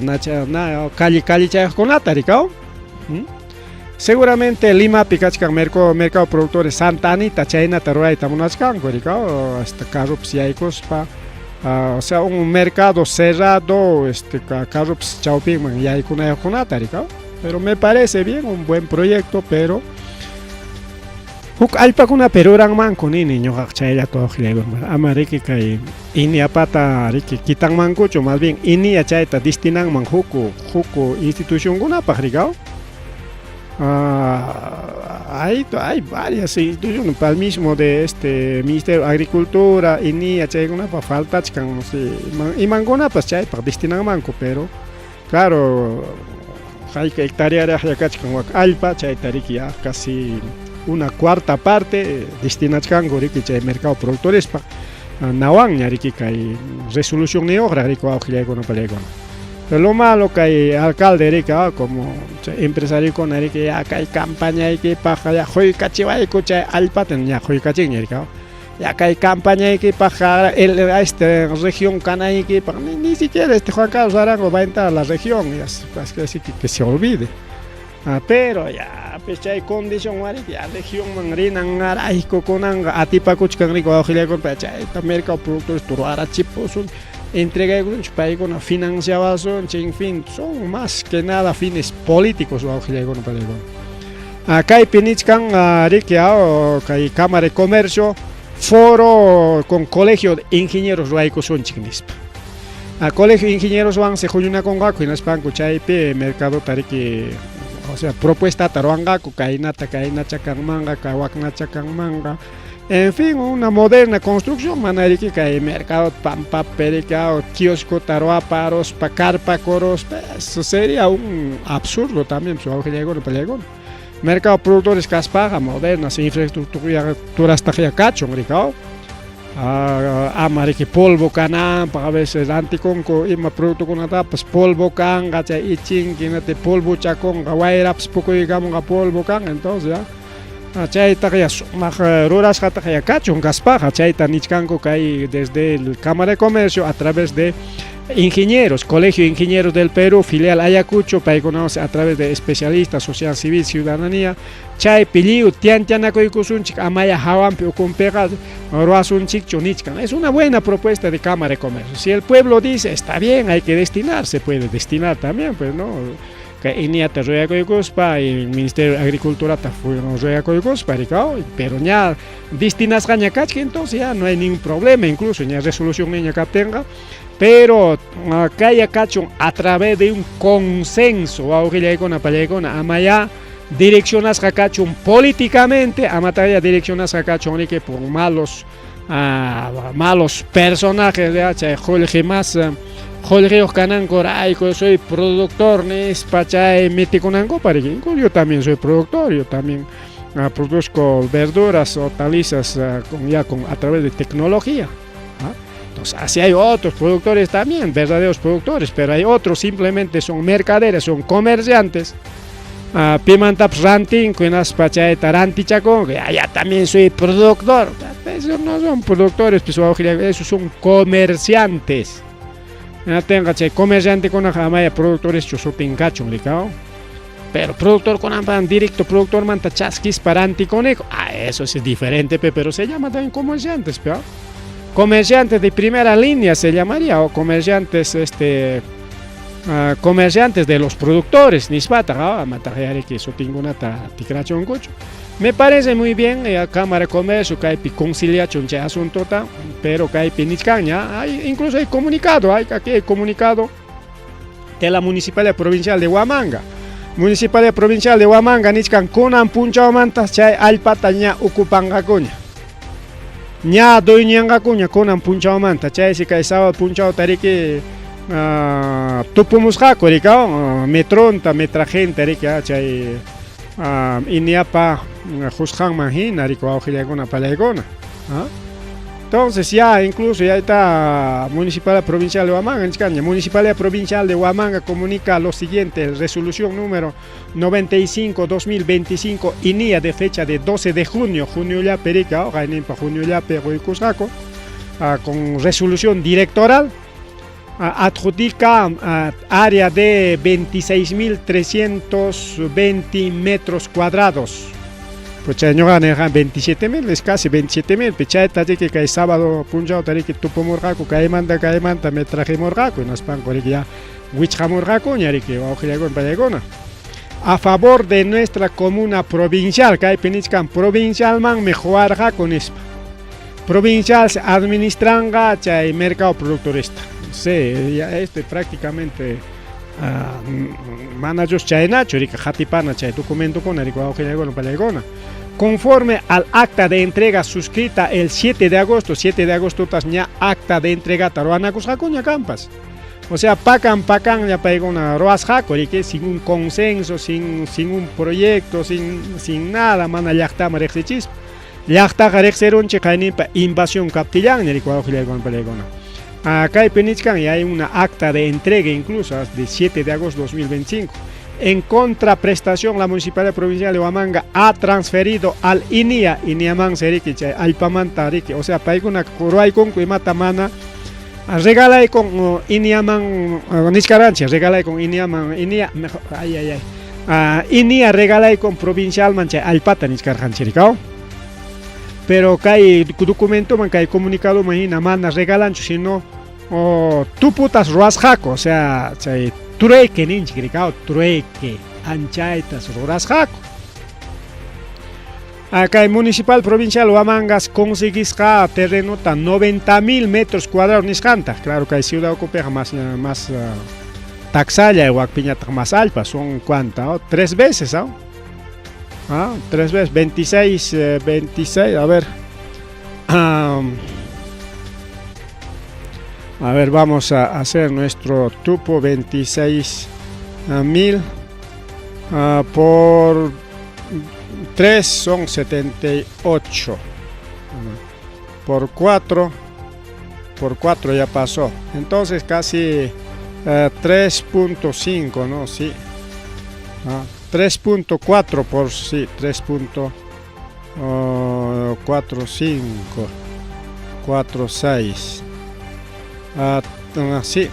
nacha na calle calle chayaqkunata riki. Seguramente Limapi kachkan mercado mercado productores Santa Anita chaynata ruwayta munachkanku riki, hasta carropas yaykuspa, o sea, un mercado cerrado, carropas chawpinman yaykunayuqkunata riki. Pero me parece bien, un buen proyecto, pero huk allpakunapi ruranmanku nini ñuqaqa chayllata wawqillaykunapaq ama riki kay INIApata riki quitanmankuchu, más bien INIA chayta destinanman huk huk institucionkunapaq riki. Hay varias instituciones para el mismo de este Ministerio de Agricultura, INIA chaykunapaq faltachkan, no sé, imankunapas chaypaq destinanmanku, pero claro, hayka hectárearaq kachkan wak allpa chayta riki ya casi una cuarta parte destinachkanku riki chay mercado productorespaq nawanña riki kay resolución niyuqraq riki wawqillaykuna pallaykuna. Pero lo malo kay alcalde riki como empresariokuna riki ya kay campañaykipaq ya quykachiwayku chay allpata ña quykachinña riki ya kay campañaykipaq el a este región kanaykipaq ni siquiera este Juan Carlos Arango va a entrar a la región, ya así que se olvide. Pero ya pues chay condición riki ya regionman rinanrayku kunanqa atipakuchkan riki wawqillaykuna chayta mercado productores ruwarachipusun entregaykusunchik paykuna financiawasunchik, en fin, son más que nada fines políticos wawqillaykuna pallaykuna. Kaypi nichkan riki kay Cámara de Comercio foro con Colegio de Ingenieros ruwaykusunchik nispa. Colegio de Ingenieros-wansi huñunakunqaku hinaspanku chaypi mercadota riki, o sea, propuestata ruwanqaku kaynata kaynacha kanmanqa kay waknacha kanmanqa, en fin, una moderna construcción mana riki kay mercado pampapi riki kioscota ruwaparuspa karpakuruspa, eso sería un absurdo también pues wawqillaykuna pallaykuna. Mercado productores kaspaqa modernas infraestructurastaq ya kachun riki ama riki polvo kananpaq, a veces rantikunku ima productokunatapas polvo kanqa chay ichinki hinaptin polvochakunqa wayrapas pukuykamunqa polvo kanqa, entonces ya chaytaqa ya sumaq rurasqataq ya kachun kaspaqa chayta nichkanku kay desde el Cámara de Comercio a través de ingenieros, Colegio de Ingenieros del Perú, filial Ayacucho, paykunawan a través de especialistas, social civil, ciudadanía, chaypi lliw tiantianakuykusunchik amaya hawanpi ukunpiqa ruwasunchikchu nichkan. Es una buena propuesta de Cámara de Comercio. Si el pueblo dice, está bien, hay que destinar, se puede destinar también, pues no. Kay INIAta ruyakuykuspa, el Ministerio de Agriculturata ruyakuykuspa, pero ña destinasqaña kachkan, entonces ya no hay ningún problema, incluso ña resolución niña kaptinqa, pero kaya kachun a través de un consenso, wawqillaykuna pallaykuna, amaya direccionasqa kachun políticamente, amataya direccionasqa kachun riki por malos malos personajes, ya chay qullqi mas qullqiyuq kanankurayku soy productor nispa chay mitikunankupaq riki. Incluso yo también soy productor, yo también produzco verduras, hortalizas con, ya con, a través de tecnología. Entonces, así hay otros productores también, verdaderos productores, pero hay otros simplemente son mercaderes, son comerciantes. Pimantapas rantinku hinaspa chayta rantichakunku, ya, ya también soy productor. Esos no son productores, pues, esos son comerciantes. Tenga chay comerciantekunaqa amaya productoreschu sutin kachun rikaw. Pero productor kunanpa directo productor manta chaskispa rantikuniku, eso es diferente, pero se llama también comerciantes, pe. Comerciantes de primera línea se llamaría, o comerciantes, comerciantes de los productores, nispata, amataq sutinkunata tikrachunkuchu. Me parece muy bien, Cámara de Comercio kaypi conciliachun chay asuntota, pero kaypi nichkanña, hay, incluso hay comunicado, hay, aquí hay comunicado de la Municipalidad Provincial de Huamanga. Municipalidad Provincial de Huamanga nichkan kunan punchawmanta chay allpata ña ocupanqakuña. Ña dueñanqakuña kunan punchawmanta, chaysi kay sábado punchawta riki tupumusqaku rikaw metronta, metrajenta riki chay INIApa qusqanman hina riki wawqillaykuna pallaykuna. Entonces ya incluso ya está Municipalidad Provincial de Huamanga, Municipalidad Provincial de Huamanga comunica lo siguiente, resolución número 95-2025, INIA de fecha de 12 de junio, junio ya perica, junio ya con resolución directoral, adjudica área de 26.320 metros cuadrados. Pues chay ñuqa nirqa 27.000, es casi 27.000, pe chayta riki kay sábado punchawta riki tupumurqaku kaymanta kaymanta metrajimurqaku hinaspanku riki ya wichqamurqakuña riki wawqillaykuna pallaykuna. A favor de nuestra comuna provincial, kaypi nichkan provincialmanmi quwarqaku nispa. Provincial se administranqa chay mercado productorista. Sí, ya este prácticamente manachus chaynachu riki qatipana chay documentokuna riki wawqillaykuna pallaykuna. Conforme al acta de entrega suscrita el 7 de agosto, 7 de agosto tas ña acta de entrega ruwanakusqakuña kampas. O sea, pakan pakan ya paykuna ruwasqaku riki sin un consenso, sin un proyecto, sin nada, mana llaqtaman riqsichispa. Llaqtaqa riqsirunchik qayninpa invasión kaptillanña riki wawqillaykuna pallaykuna. Kaypi nichkan y hay una acta de entrega incluso de 7 de agosto de 2025. En contraprestación, la Municipalidad Provincial de Huamanga ha transferido al INIA, INIAman seriki chay allpamanta riki, o sea, paykuna ruwaykunku imata mana regalaykun INIAman nichkaranchik, regalaykun INIAman, INIA, mejor, ay, ay, ay. INIA regalaykun provincialman chay allpata nichkarqanchik, rikaw. Pero kay documentoman, kay comunicadoman hina mana regalanchu, sino tuputas ruwasqaku, o sea, chay trueque ninchik, rikaw, trueque, anchaytas rurasqaku. Acá en Municipal Provincial Huamangas conseguisqa terrenota 90.000 metros cuadrados nisqanta. Claro que hay ciudad ocupa más taxalla, huacpiñata más alpa, son cuánta, oh, 3 veces, ¿oh? Ah, 3 veces, 26, a ver. A ver, vamos a hacer nuestro tupo 26.000 por 3 son 78. Por 4, por 4 ya pasó. Entonces casi 3.5, ¿no? Sí. 3.4 por sí, tres punto, oh, cuatro, cinco, cuatro, seis. Sí.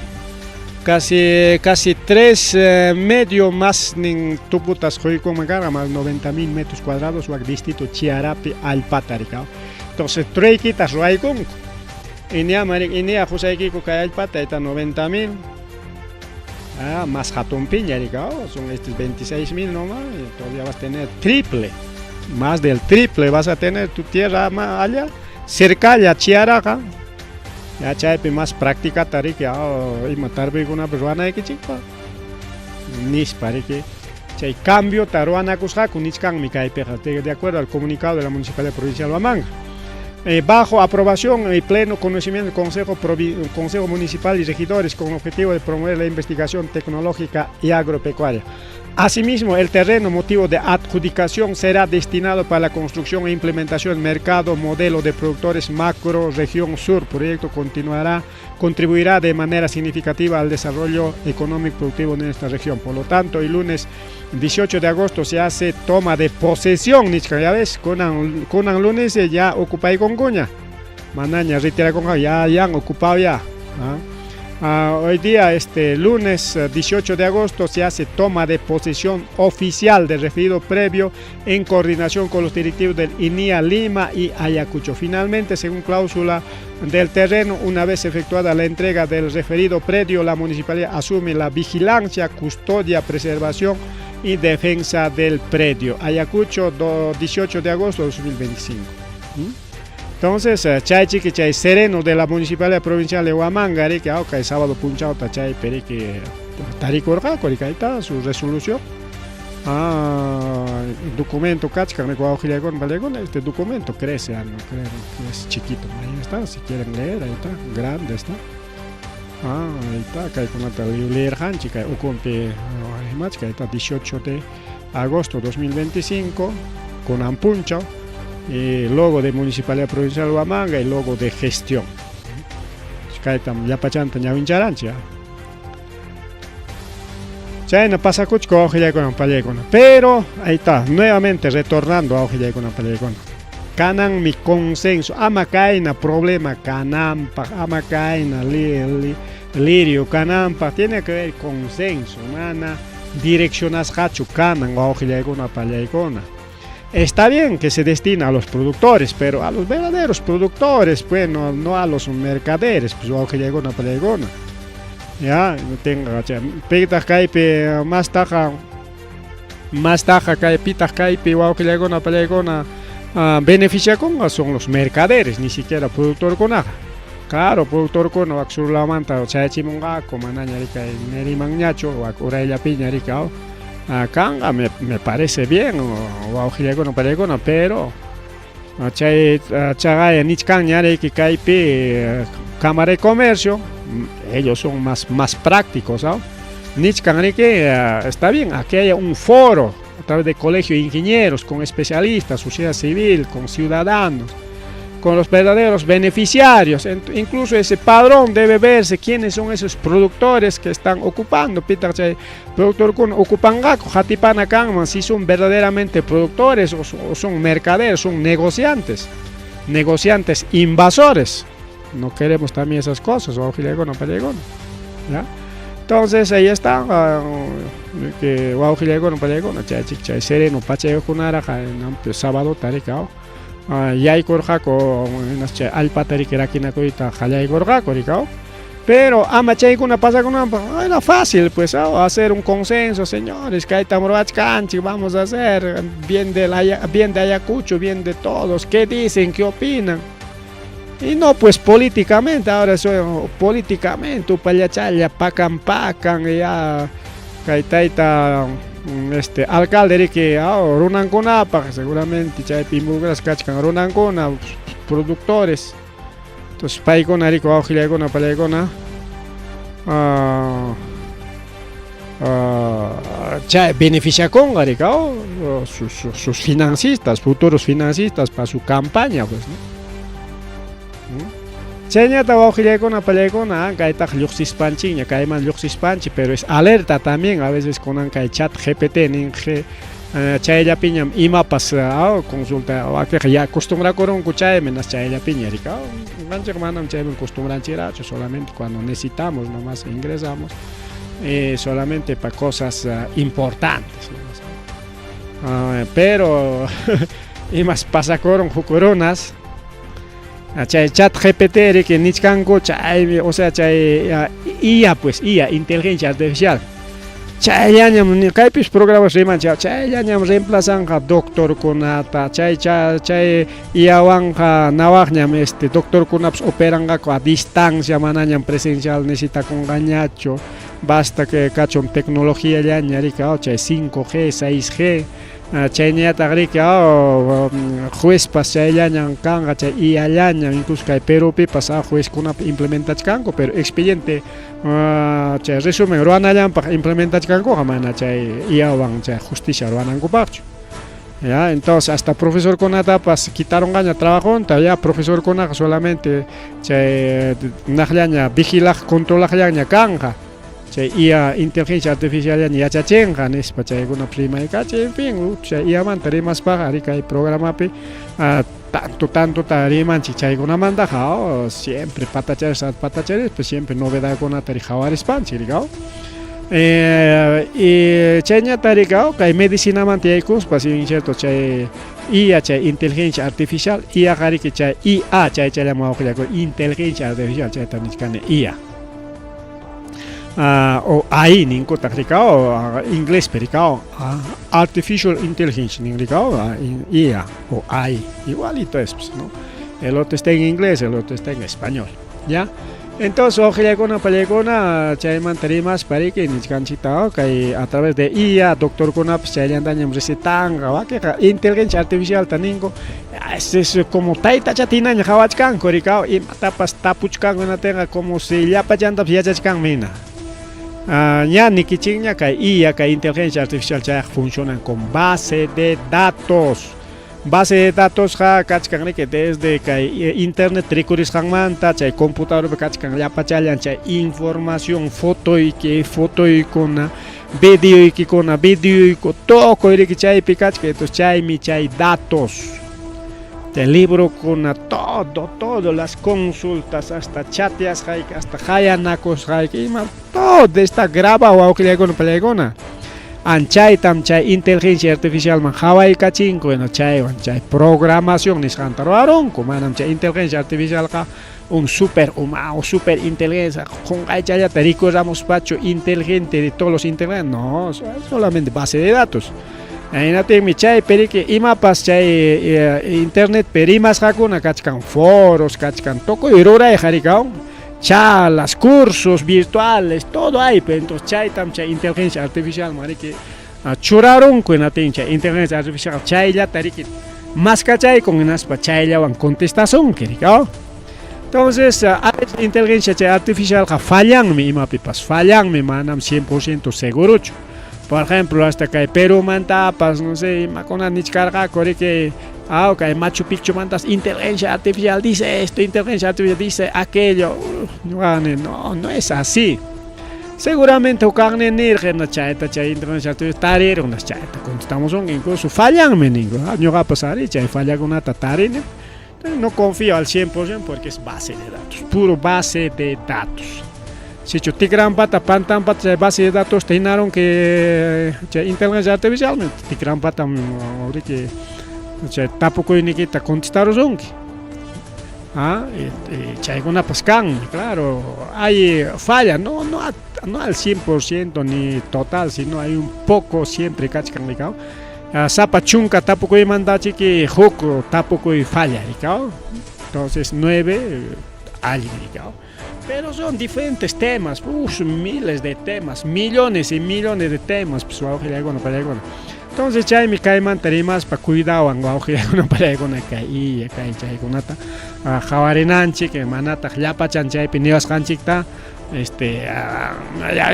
Casi 3 medio más nin tuputas joykuman más 90.000 metros cuadrados wak distrito Chiarapi allpata rikaw. Entonces truequitas ruwaykunku. Inia marik inia jusaykiku kay allpata eta 90.000. Más hatun piña rikaw, son estos 26.000 nomás, y todavía vas a tener triple, más del triple vas a tener tu tierra más allá, cerca ya Chiaraja. Ya chaypi más práctica tariki, ima tarbikuna ruwanaykichikpa. Nispa riki. Chay cambio ta ruwanakusqaku nichkanmi kaypiqa, de acuerdo al comunicado de la Municipalidad Provincial de Huamanga. Bajo aprobación y pleno conocimiento del Consejo Municipal y regidores con objetivo de promover la investigación tecnológica y agropecuaria. Asimismo, el terreno motivo de adjudicación será destinado para la construcción e implementación del mercado modelo de productores macro región sur. Proyecto contribuirá de manera significativa al desarrollo económico y productivo de nuestra región. Por lo tanto, el lunes 18 de agosto se hace toma de posesión, nichka, ya ves, kunan lunes ya ocupay con cuña. Manaña, retira con ya, ya han ocupado ya. ¿Ah? Hoy día, este lunes 18 de agosto, se hace toma de posesión oficial del referido previo en coordinación con los directivos del INIA Lima y Ayacucho. Finalmente, según cláusula del terreno, una vez efectuada la entrega del referido predio, la municipalidad asume la vigilancia, custodia, preservación y defensa del predio. Ayacucho, 18 de agosto de 2025. Entonces, chay chiqui, chay sereno de la Municipalidad Provincial de Huamanga, que el sábado punchao, chay perique, taricorga, corica, ahí está su resolución. Documento cachca, me cuadro gilegón, valegón, este documento crece, no creo que es chiquito, ahí está, si quieren leer, ahí está, grande está. Ahí está, acá hay con la leer hanchica, ucumpi, machca, ahí está, 18 de agosto de 2025, con ampunchao. Logo de Municipalidad Provincial Huamanga y logo de gestión. Kaytam llapachanta ñawincharanchik. Chayna pasakuchka wawqillaykuna pallaykuna. Pero ahí está, nuevamente retornando a wawqillaykuna pallaykuna. Kananmi consenso, ama kayna problema kananpaq, ama kayna lirio kananpaq, tiene que haber consenso, mana direccionasqachu kanan wawqillaykuna pallaykuna. Está bien que se destina a los productores, pero a los verdaderos productores, pues no, no a los mercaderes, pues wawqillaykuna pallaykuna. Ya, tenga, pitaq kaypi mastaqa mastaqa kay pitaq kaypi wawqillaykuna pallaykuna beneficiakunqa son los mercaderes, ni siquiera productorkunaqa. Claro, productorkuna wak sur lawmanta chayachimunqaku, manaña rikay nerimanñachu, wak urayllapiña rikaw. Kanqa me parece bien, wawqillaykuna pallaykuna, pero chay chaqaya nichkanña riki kaypi Cámara de Comercio, ellos son más prácticos, ¿no? Nichkan riki, está bien, aquí hay un foro a través de colegio de ingenieros, con especialistas, sociedad civil, con ciudadanos, con los verdaderos beneficiarios. Incluso ese padrón debe verse quiénes son esos productores que están ocupando. Pitaq chay productorkuna ocupanqaku hatipana kanman si son verdaderamente productores o son mercaderes, son negociantes, negociantes invasores. No queremos también esas cosas, wawqillaykuna pallaykuna. ¿Ya? Entonces ahí está, que wawqillaykuna pallaykuna, chay chay sereno pachayuqkunaraqa sábado tarikaw yaykurqaku chay allpata riki rakinakuyta qallaykurqaku rikaw. Pero ama chaykuna pasakunanpaq era fácil pues hacer un consenso, señores, kaytam ruwachkanchik, vamos a hacer bien de Ayacucho, bien de todos, ¿qué dicen? ¿Qué opinan? Y no, pues políticamente, ahora soy políticamente, upallachalla, pakan pakan, ya, kay tayta, alcalde riki, runankunapaq, seguramente chaypi involucrados kachkan runankuna, productores. Entonces, paykuna riki, wawqillaykuna, pallaykuna, chay beneficiakunqa riki, sus financistas, futuros financistas para su campaña, pues, ¿no? Chayñata wawqillaykuna pallaykuna kaytaq lluqsispanchikña, kayman lluqsispanchik, pero es alerta también a veces kunan kay chat GPT nin chayllapiñam imapas consulta wakiqa ya acostumbrakurunku chaymi nas chayllapiña rika ñuqanchik manam chayman acostumbranchikchu, solamente cuando necesitamos nomás ingresamos, solamente para cosas importantes nomás. Pero imas pasakurun huk runas chay chat GPT riki nichkanku chay, o sea, chay IA, pues IA, inteligencia artificial, chayllañam kaypis programas rimanchik, chayllañam reemplazanqa doctorkunata, chay chay IAwanqa nawaqñam doctorkunapas operanqaku a distancia, manañam presencial necesitakunqañachu, basta que kachun tecnologiallaña riki, chay 5G, 6G, chayñataq riki juezpas chayllañam kanqa, chay IAllañam, incluso kay Perupipas juezkunapi implementachkanku, pero expediente chay resumen ruwanallanpaq implementachkankuqa, mana chay IAwan chay justicia ruwanankupaqchu. Ya, entonces hasta profesorkunatapas quitaronqaña trabajonta, ya profesorkunaqa solamente chay naqllaña vigilaq, controlaqllaña kanqa, chay IA inteligencia artificial yachachinqa nispa chaykunapas rimaykachin, en fin, chay IAmanta rimaspaqa ari kay programapi tanto tanto ta rimanchik chaykunamantaqa, siempre patacharis patacharispa siempre novedadkunata qhawarispanchik rikaw. Y chayñata rikaw kay medicinamanta yaykuspa, si bien cierto, chay IA, chay inteligencia artificial, IA qariki chay IA, chay chayllaman wawqillaku inteligencia artificial chayta nichkani IA. O AI ninkutaq rikaw, inglespi rikaw, artificial intelligence nin rikaw, IA o AI, igualito es, pues, ¿no? El otro está en inglés, el otro está en español, ¿ya? Entonces, wawqillaykuna pallaykuna chaymanta rimaspa riki nichkanchikta kay a través de IA doctorkunapas chayllantañam recetanqa, wakinqa inteligencia artificialta ninku, es como taytachata hinaña qhawachkanku rikaw, imatapas tapuchkanku hinatinqa como si llapachantapas yachachkanmi hina. Ña nikichikña kay IA, kay inteligencia artificial chayqa funcionan con base de datos. Base de datosqa kachkan riki desde kay internet rikurisqanmanta chay computadorpi kachkan llapachallan chay información fotoyki, fotoykuna, videoykikuna, videoyku tukuy riki chaypi kachkan. Entonces chaymi chay datos. Chay librokuna, todo, todo, las consultas, hasta chateasqayki, hasta qayanakusqayki, ima todo está grabado wawqillaykuna pallaykuna. Anchaytam chay inteligencia artificialman hawaykachinku, bueno, chaywan chay programación nisqanta ruwarunku, manam chay inteligencia artificialqa un super uma o super inteligencia, qunqaychallata rikuramuspachu inteligente de todos los inteligentes, no, solamente base de datos. Hinaptinmi chaypi riki imapas chay internetpi rimasqakuna kachkan foros, kachkan tukuy rurayqa rikawan, charlas, cursos virtuales, todo hay, pues, entonces chaytam chay inteligencia artificialman riki churarunku, hinaptin chay inteligencia artificial chayllata riki maskachaykun hinaspa chayllawan contestasunki rikaw. Entonces, a veces inteligencia chay artificialqa fallanmi imapipas, fallanmi, manam 100% segurochu. Por ejemplo, hasta kay Perumantapas, no sé, imakuna nichkarqaku riki, kay Machu Picchu mantas inteligencia artificial dice esto, inteligencia artificial dice aquello. No, no es así. Seguramente hukaqnin nirqa chayta chay inteligencia artificial tarirun, chayta contestamos incluso fallanmi ninku. Ñuqapas ari chay fallakunata tarini. No confío al 100% porque es base de datos, puro base de datos. Sichu tikrampata pantampata chay base de datos hinaron que chay inteligencia artificial tikrampata riki chay tapukuyniykita contestarusunki. Chaykunapas kanmi, claro, hay falla, no, no, no al 100% ni total, sino hay un poco siempre kachkan rikaw. Sapa chunka tapukuymantachiki huk tapukuy falla rikaw. Entonces 9 allin rikaw. Pero son diferentes temas, miles de temas, millones y millones de temas, pues wawqillaykuna pallaykuna. Entonces chaymi kaymanta rimaspa cuidawan wawqillaykuna pallaykuna kay iya kay chaykunata qhawarinanchik, manataq llapachan chaypi niwasqanchikta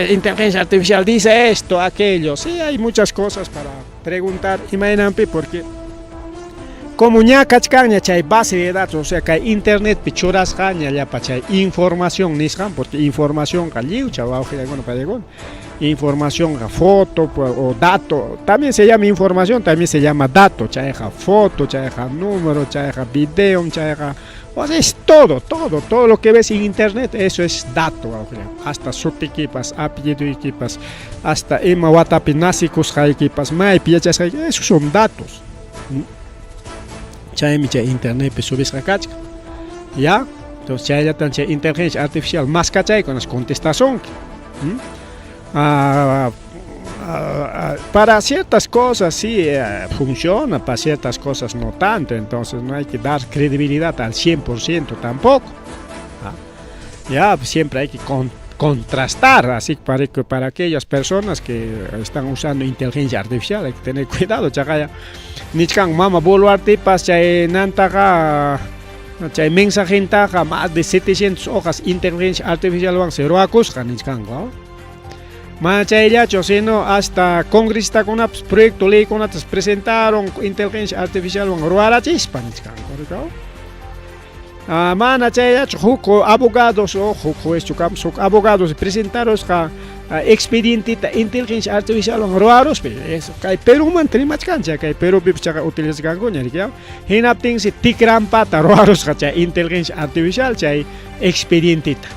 inteligencia artificial dice esto, aquello. Sí, hay muchas cosas para preguntar imaynanpi, porque como ña kachkanña chay base de datos, o sea, kay internetpi churasqaña llapa chay información nisqan, porque informacionqa lliwcha wawqillaykuna pallaykuna. Información, foto o dato, también se llama información, también se llama dato, chayqa foto, chayqa número, chayqa video, chayqa, o sea, es todo, todo, todo lo que ves en internet, eso es dato, hasta sutikipas, apelliduykipas, hasta ima watapi nacikusqaykipas, maypi yachasqayki, esos son datos. Chaymi chay internetpi subisqa kachkan, ya, entonces chayllatan chay inteligencia artificial maskachaykunas contestasunki. Para ciertas cosas sí funciona, para ciertas cosas no tanto, entonces no hay que dar credibilidad al 100% tampoco. Ya, pues siempre hay que contrastar, así para aquellas personas que están usando inteligencia artificial hay que tener cuidado, chaqaya nichkan mama Boluartepas chay nantaqa chay mensajentaqa más de 700 hojas inteligencia artificialwan se ruwakusqa nichkanku. Mana chayllachu, sino hasta congresistakunapas proyecto leykunatas presentaron inteligencia artificialwan ruwarachispa nichkanku, rikaw. Mana chayllachu, huk abogados o huk juezchu kampas huk abogados presentarusqa expedienteta inteligencia artificialwan ruwaruspa, eso kay Perumanta rimachkanchik, kay Perupipas chaqa utilizasqankuña rikaw. Hinaptinsi tikrampata ruwarusqa chay inteligencia artificial chay expedienteta.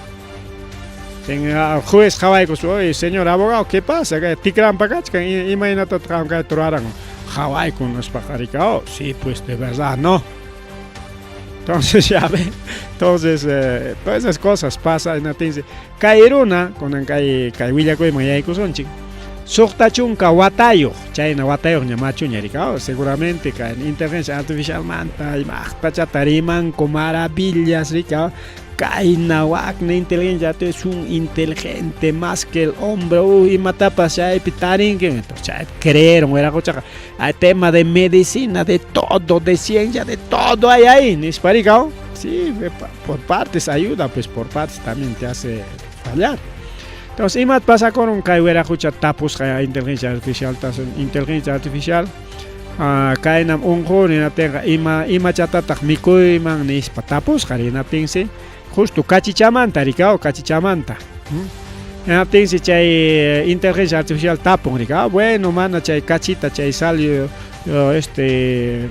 Juez qhawaykus, oye, señor abogado, ¿qué pasa? Kay tikrampa kachkan, imaynatataq qam kayta ruwaranku? Qhawayku nispaqa rikaw, sí, pues de verdad, no. Entonces ya ve, entonces todas esas cosas pasan, hinaptinsi kay runa, kunan kay kay willakuyman yaykusunchik, suqta chunka watayuq, chayna watayuqña machuña rikaw, seguramente kay inteligencia artificialmanta imaqtachata rimanku maravillas rikaw, kayna wakna inteligencia es un inteligente más que el hombre, imatapas chaypi tarinki, entonces chaypi creeron wiraquchaqa, hay tema de medicina, de todo, de ciencia, de todo hay ahí, nispa rikaw, sí, por partes ayuda, pues por partes también te hace fallar. Entonces, imat pasakurun kay wiraqucha tapusqa inteligencia artificial, inteligencia artificial, Kaynam unquni hinaptinqa ima imachatataq mikuyman nispa tapusqa hinaptinsi justo kachichamanta rikaw kachichamanta. Hinaptinsi chay inteligencia artificial tapun rikaw bueno mana chay kachita chay sal este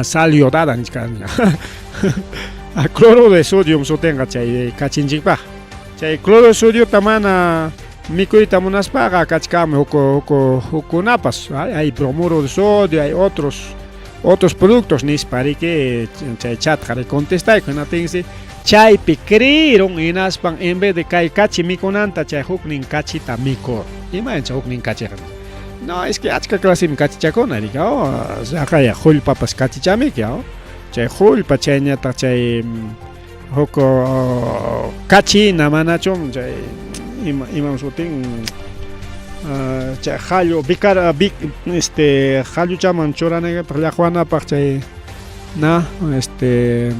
sal yodada nichka cloro de sodio sutinqa chay kachinchikpaq chay cloro de sodiota mana mikuyta munaspaqa kachkanmi huk huk hukkunapas hay bromuro de sodio hay otros otros productos nispa riki chay chatqa contestayku hinaptinsi chaypi creyeron hinaspan en vez de kay kachi mikunanta chay huknin kachita mikur imayna chay huknin kachiqa no es que achka clasemi kachichakuna riki raqaya qullpapas kachichamiki chay qullpa chayñataq chay huk kachina manachum chay ima imam sutin chay qallu vicar este qalluchaman churanaykipaq llaqwanapaq chay na este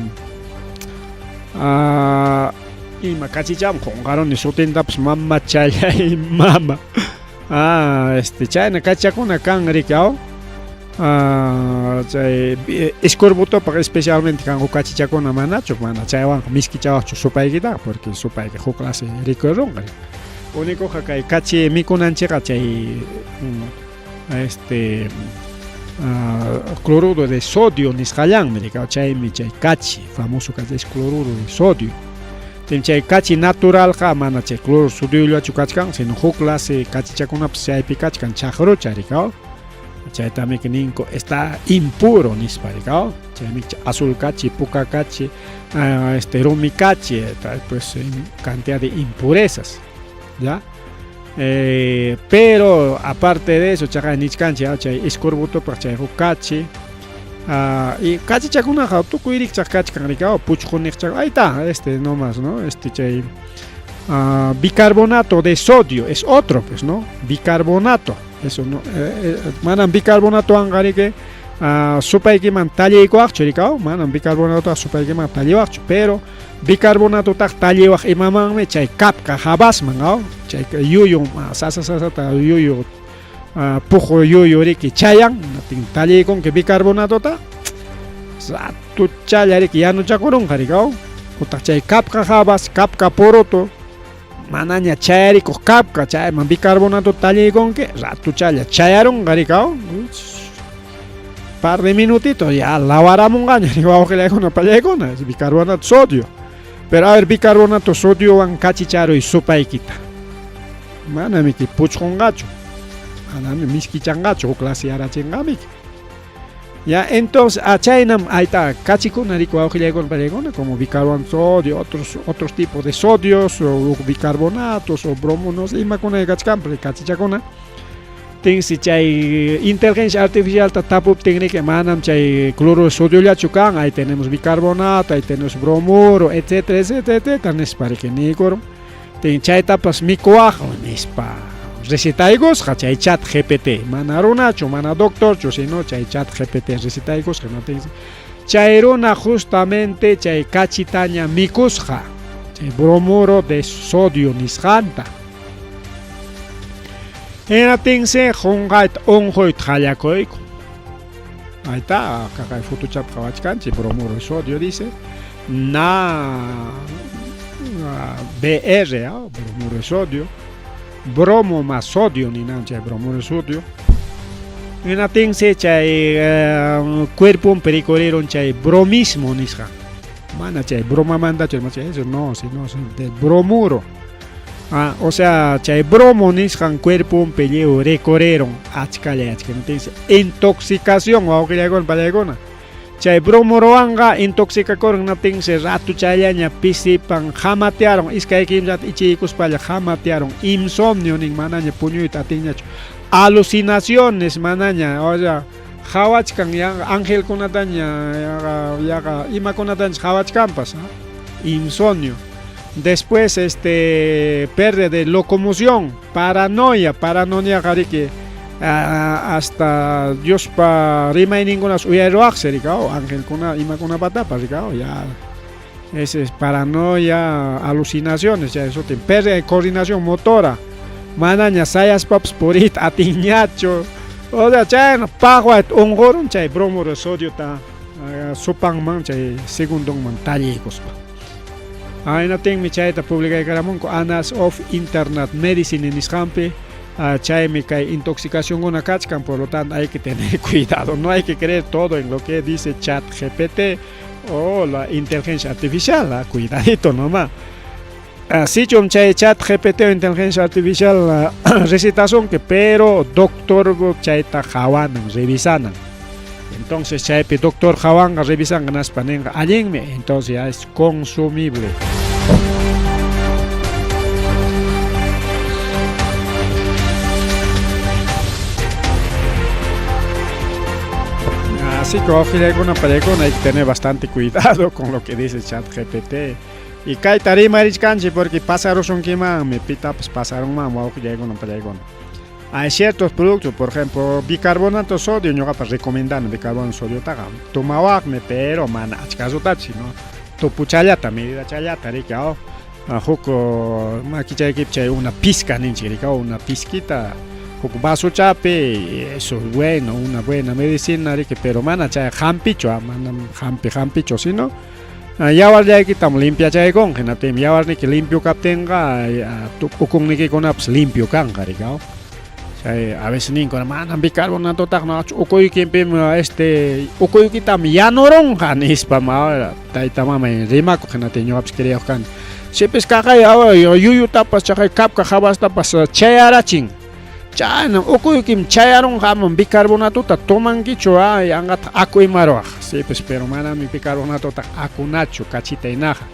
ima kachicham qunqaruni sutintapas mamachallay mama este chayna kachakuna kan riki aw chay escorbutopaq especialmente kan huk kachichakuna manachu mana chaywanqa miskichawaqchu supaykitaqa porque supayki huk clase rikurunqa únicoqa kay kachi mikunanchikqa chay este cloruro de sodio nisqallanmi riki chaymi chay kachi famoso kachi es cloruro de sodio chay kachi naturalqa mana chay cloruro sodiollachu kachkan sino huk clase kachichakunapas chaypi kachkan chaqrucha riki chaytami ninku está impuro nispa riki chaymi azul kachi puka kachi este rumi kachi pues cantidad de impurezas ya pero aparte de eso chaqay nichkanchik chay escorbutopaq chay huk kachi y kachichakunaqa tukuy rikchaq kachkan riki puchqu niqchaq ahí está este nomás no este chay bicarbonato de sodio es otro pues no bicarbonato eso no manam bicarbonatowanqa riki supaykiman talliykuwaqchu riki manam bicarbonatoqa supaykiman talliwaqchu pero bicarbonatotaq talliwaq imamanmi chay kapka habasman chay yuyu sasa sasata yuyu puqu yuyu riki chayan hinaptin talliykunki bicarbonatota ratuchalla riki yanuchakurunqa riki utaq chay kapka habas kapka poroto manaña chayarikuq kapka chayman bicarbonato talliykunki ratuchalla chayarunqa riki par de minutitos ya lawaramunqaña wawqillaykuna pallaykuna es bicarbonato sodio pero a ver bicarbonato sodiowan kachicharuy supaykita manamiki puchqunqachu manami miskichanqachu huk clase yarachinqamiki ya entonces chaynam ahí está kachikuna riki wawqillaykuna pallaykuna como bicarbonato sodio otros otros tipos de sodios o bicarbonatos o bromonos imakuna kachkanpas kachichakuna tinsi chay inteligencia artificialta tapuptin riki manam chay cloruro sodiollachu kan ahí tenemos bicarbonato ahí tenemos bromuro etcétera etcétera etcétera nispa riki niykurun tin chaytapas mikuwaq nispa recetaykusqa chay chat GPT mana runachu mana doctorchu sino chay chat GPT recetaykusqa hinaptinsi chay runa justamente chay kachitaña mikusqa chay bromuro de sodio nisqanta hinaptinsi qunqayta unquyta qallakuyku ahí está kay fotochapi qhawachkanchik bromuro de sodio dice na BR bromuro de sodio bromo más sodio ninan chay bromuro de sodio hinaptinsi chay cuerponpi rikurirun chay bromismo nisqa mana chay bromamantachu eso no sino del bromuro o sea chay bromo nisqan cuerponpi lliw rikurirun achkalla achka hinaptinsi intoxicación wawqillaykuna pallaykuna chay bromurowanqa intoxicakurun hinaptinsi ratuchallaña pisipan hamatearun iskay kimsata ichiykuspalla hamatearun insomnio nin manaña puñuyta atinñachu alucinaciones manaña o sea qhawachkan angelkunataña yaqa yaqa imakunatanchik qhawachkanpas insomnio después este pérdida de locomoción paranoia paranoiaqa riki hasta Diospa rimayninkunas uyariruwaqsi riki angelkuna imakunapatapas riki ya ese es paranoia alucinaciones chay sutin pérdida de coordinación motora manaña sayaspapas puriyta atinñachu. O sea, chayna paqwayta unqurun chay bromuro de sodiota sopanman chay segundonman talliykuspa. Hinaptinmi chayta publicaykaramunku Annals of Internal Medicine nisqanpi. Chaymi kay intoxicacionkuna kachkan, por lo tanto hay que tener cuidado, no hay que creer todo en lo que dice Chat GPT o la inteligencia artificial, cuidadito nomás. Sichum chay Chat GPT o inteligencia artificial recetasunki, pero doctor chayta qawanan, revisanan. Entonces chaypi doctor qawanqa, revisanqa naspa ninqa allinmi, entonces ya es consumible. Así que wawqillaykuna pallaykuna hay que tener bastante cuidado con lo que dice Chat GPT. Y kayta rimarichkanchik porque pasarusunkimanmi, pitapas pasarunmanmi wawqillaykuna pallaykuna. Hay ciertos productos, por ejemplo, bicarbonato sodio, ñuqapas recomendani bicarbonato sodiotaqa, tumawaqmi, pero mana achkasutachu, sino tupuchallata, medidachallata, riki, aw, huk makichaykipi chay una pizca ninchik, riki, una pizquita, huk vasochapi, eso es bueno, una buena medicina, riki, pero mana chay hampichu, manam hampi hampichu, sino yawarllaykitam limpiachaykunqa, hinaptinmi yawarniki limpio kaptinqa ukunnikikunapas limpio kanqa, riki, aw. Chay a veces ninku manam bicarbonatotaq nachu ukuykimpim este ukuykitam yanurunqa nispam ahora tayta mamay rimakuq, hinaptin ñuqapas creyoq kani. Sipis kaqay yuyutapas chaqay kapka hawastapas chayarachin. Chaynam ukuykim chayarunqa amam bicarbonatota tomankichu yanqataq aku imaruwaq. Sipis pero manami bicarbonatotaq akunachu kachita hinaqa.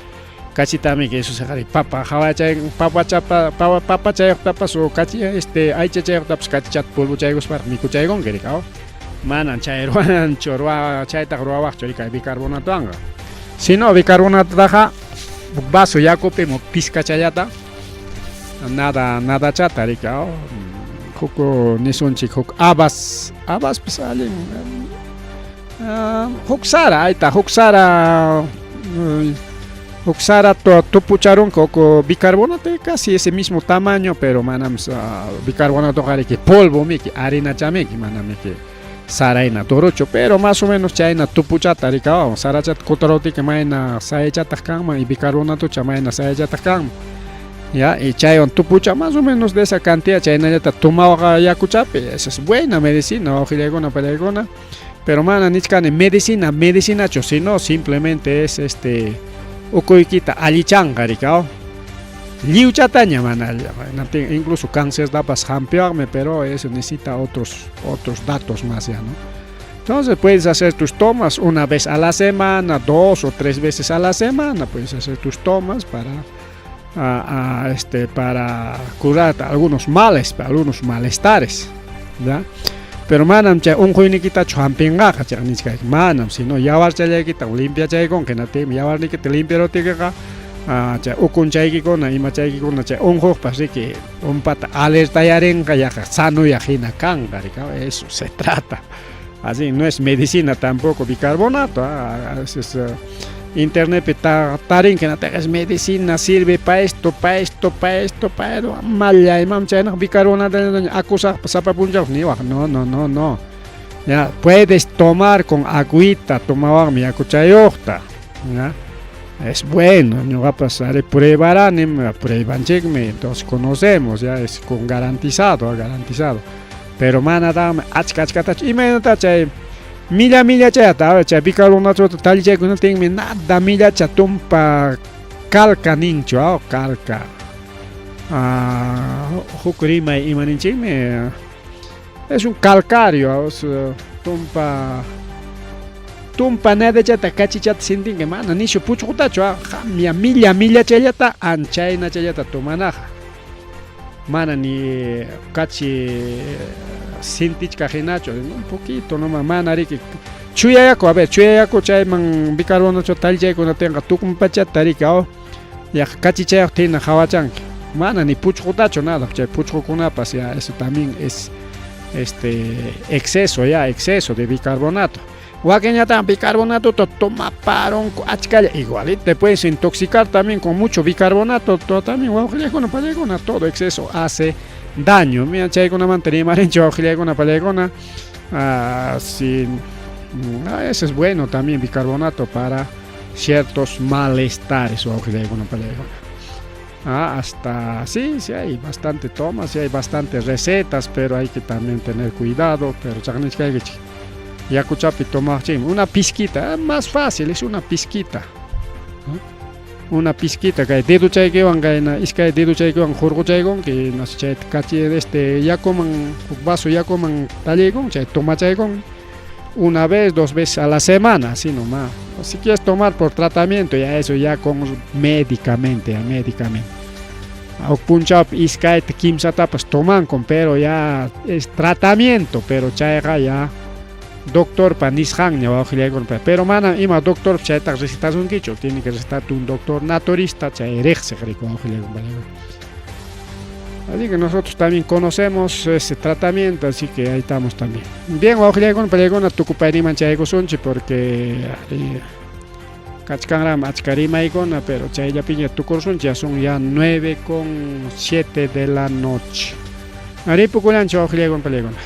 Kachitami que eso se papa hawachay papachapa papachayuqtapas o kachi este aychachayuqtapas kachichat polvochaykusparaq mikuchaykunki riki, aw. Manan chay ruwananchu chaytaqa ruwawaqchu riki bicarbonatowanqa. Sino bicarbonatotaqa vaso yakupi pizcachallata nada nadachata riki, aw. Huk nisunchik huk habas habaspas allin huk sara ayta huk sara huk sara tupucharunku huk bicarbonato casi ese mismo tamaño, pero manam bicarbonatoqa riki polvo miki harinachamiki manamiki sarayna duruchu, pero más o menos chayna tupuchata riki, aw, sarachata kutaruptiki mayna sayachataq kanman y bicarbonatocha mayna sayachataq kanman. Ya, y chaywan tupucha más o menos de esa cantidad chaynallata tumawqa yakuchapi, esa es buena medicina, wawqillaykuna pallaykuna, pero mana nichkani medicina, medicinachu, sino simplemente es este ukuykita allichanqa riki, aw. Lliwchataña mana incluso cáncertapas hampiwaqmi, pero eso necesita otros datos más ya, ¿no? Entonces puedes hacer tus tomas una vez a la semana, 2 o 3 veces a la semana, puedes hacer tus tomas para para curar algunos males, algunos malestares, ¿ya? Pero manam chay unquynikitachu hampinqaqa chay nichkayki, manam, sino yawarchallaykitam limpiachaykunqa, hinaptinmi yawarnikita limpiaruptikiqa chay ukunchaykikuna imachaykikuna chay unquqpas riki umpata alertayarinqa yaqa sanoyaq hina kanqa, riki, eso se trata. Así no es medicina tampoco bicarbonato, a veces internetpi tarinki hinataq es medicina, sirve pa esto, pa esto, pa esto, pa esto, malla imam chaynaqa bicarbonato akusaqpa sapa punchaw niwaq, no, no, no, no. Ya, puedes tomar con agüita, tomawaqmi yakuchayuqta, ya. Es bueno, ñuqapas ari pruebaranim, pruebanchikmi, entonces conocemos, ya es con garantizado, garantizado. Pero manataqmi achka achkatachu, imaynata chay milla millachayata, chay bicarbonatota tallichaykunatinmi nada millacha tumpa calca ninchu, calca. Huk rimay imaninchikmi, es un calcario, tumpa tumpa nadachata kachichata sintinki mana nishu puchqutachu, qamya milla millachallata anchaynachallata tumanaqa. Mana ni kachi sintichkaq hinachu, un poquito nomás, mana riki chuya yaku, a ver, chuya yaku chayman bicarbonato tallichaykunatinqa tukmpachata riki, aw, yaqa kachichayuqta hina qhawachanki, mana ni puchqutachu nada, chay puchqukunapas ya eso también es exceso ya, exceso de bicarbonato. Wakinñataq bicarbonatota tomaparunku achkalla, igualito te puedes intoxicar también con mucho bicarbonato, también wawqillaykuna pallaykuna, todo exceso hace daño. Mira, chaykunamanta rimarinchik wawqillaykuna pallaykuna. Ah, sí, ese es bueno también bicarbonato para ciertos malestares wawqillaykuna pallaykuna. Ah, hasta sí, sí hay bastante tomas, sí hay bastantes recetas, pero hay que también tener cuidado, pero chaqnichkaykichik yakuchapi tomaqchikmi una pizquita, más fácil es una pizquita. Una pizquita kay dedochaykiwan kayna iskay dedochaykiwan hurquchaykunki no sé chayta kachi este yakuman huk vaso yakuman talliykun chay tomachaykun una vez, dos veces a la semana, así nomás. O si quieres tomar por tratamiento, ya eso ya con médicamente, ya médicamente. Huk punchawpi iskayta kimsatapas tomankun, pero ya es tratamiento, pero chayqa ya doctorpa nisqanña wawqillaykuna, pero mana ima doctor chaytaqa recetasunkichu, tiene que recetarte un doctor naturista chay riqsiq riku wawqillaykuna. Así que nosotros también conocemos ese tratamiento, así que ahí estamos también. Bien, wawqillaykuna pallaykuna tukupayniman chaykusunchik porque kachkanraqmi achka rimaykuna, pero chayllapiña tukursunchik, ya son ya 9:07 de la noche. Ripukullanchik wawqillaykuna pallaykuna.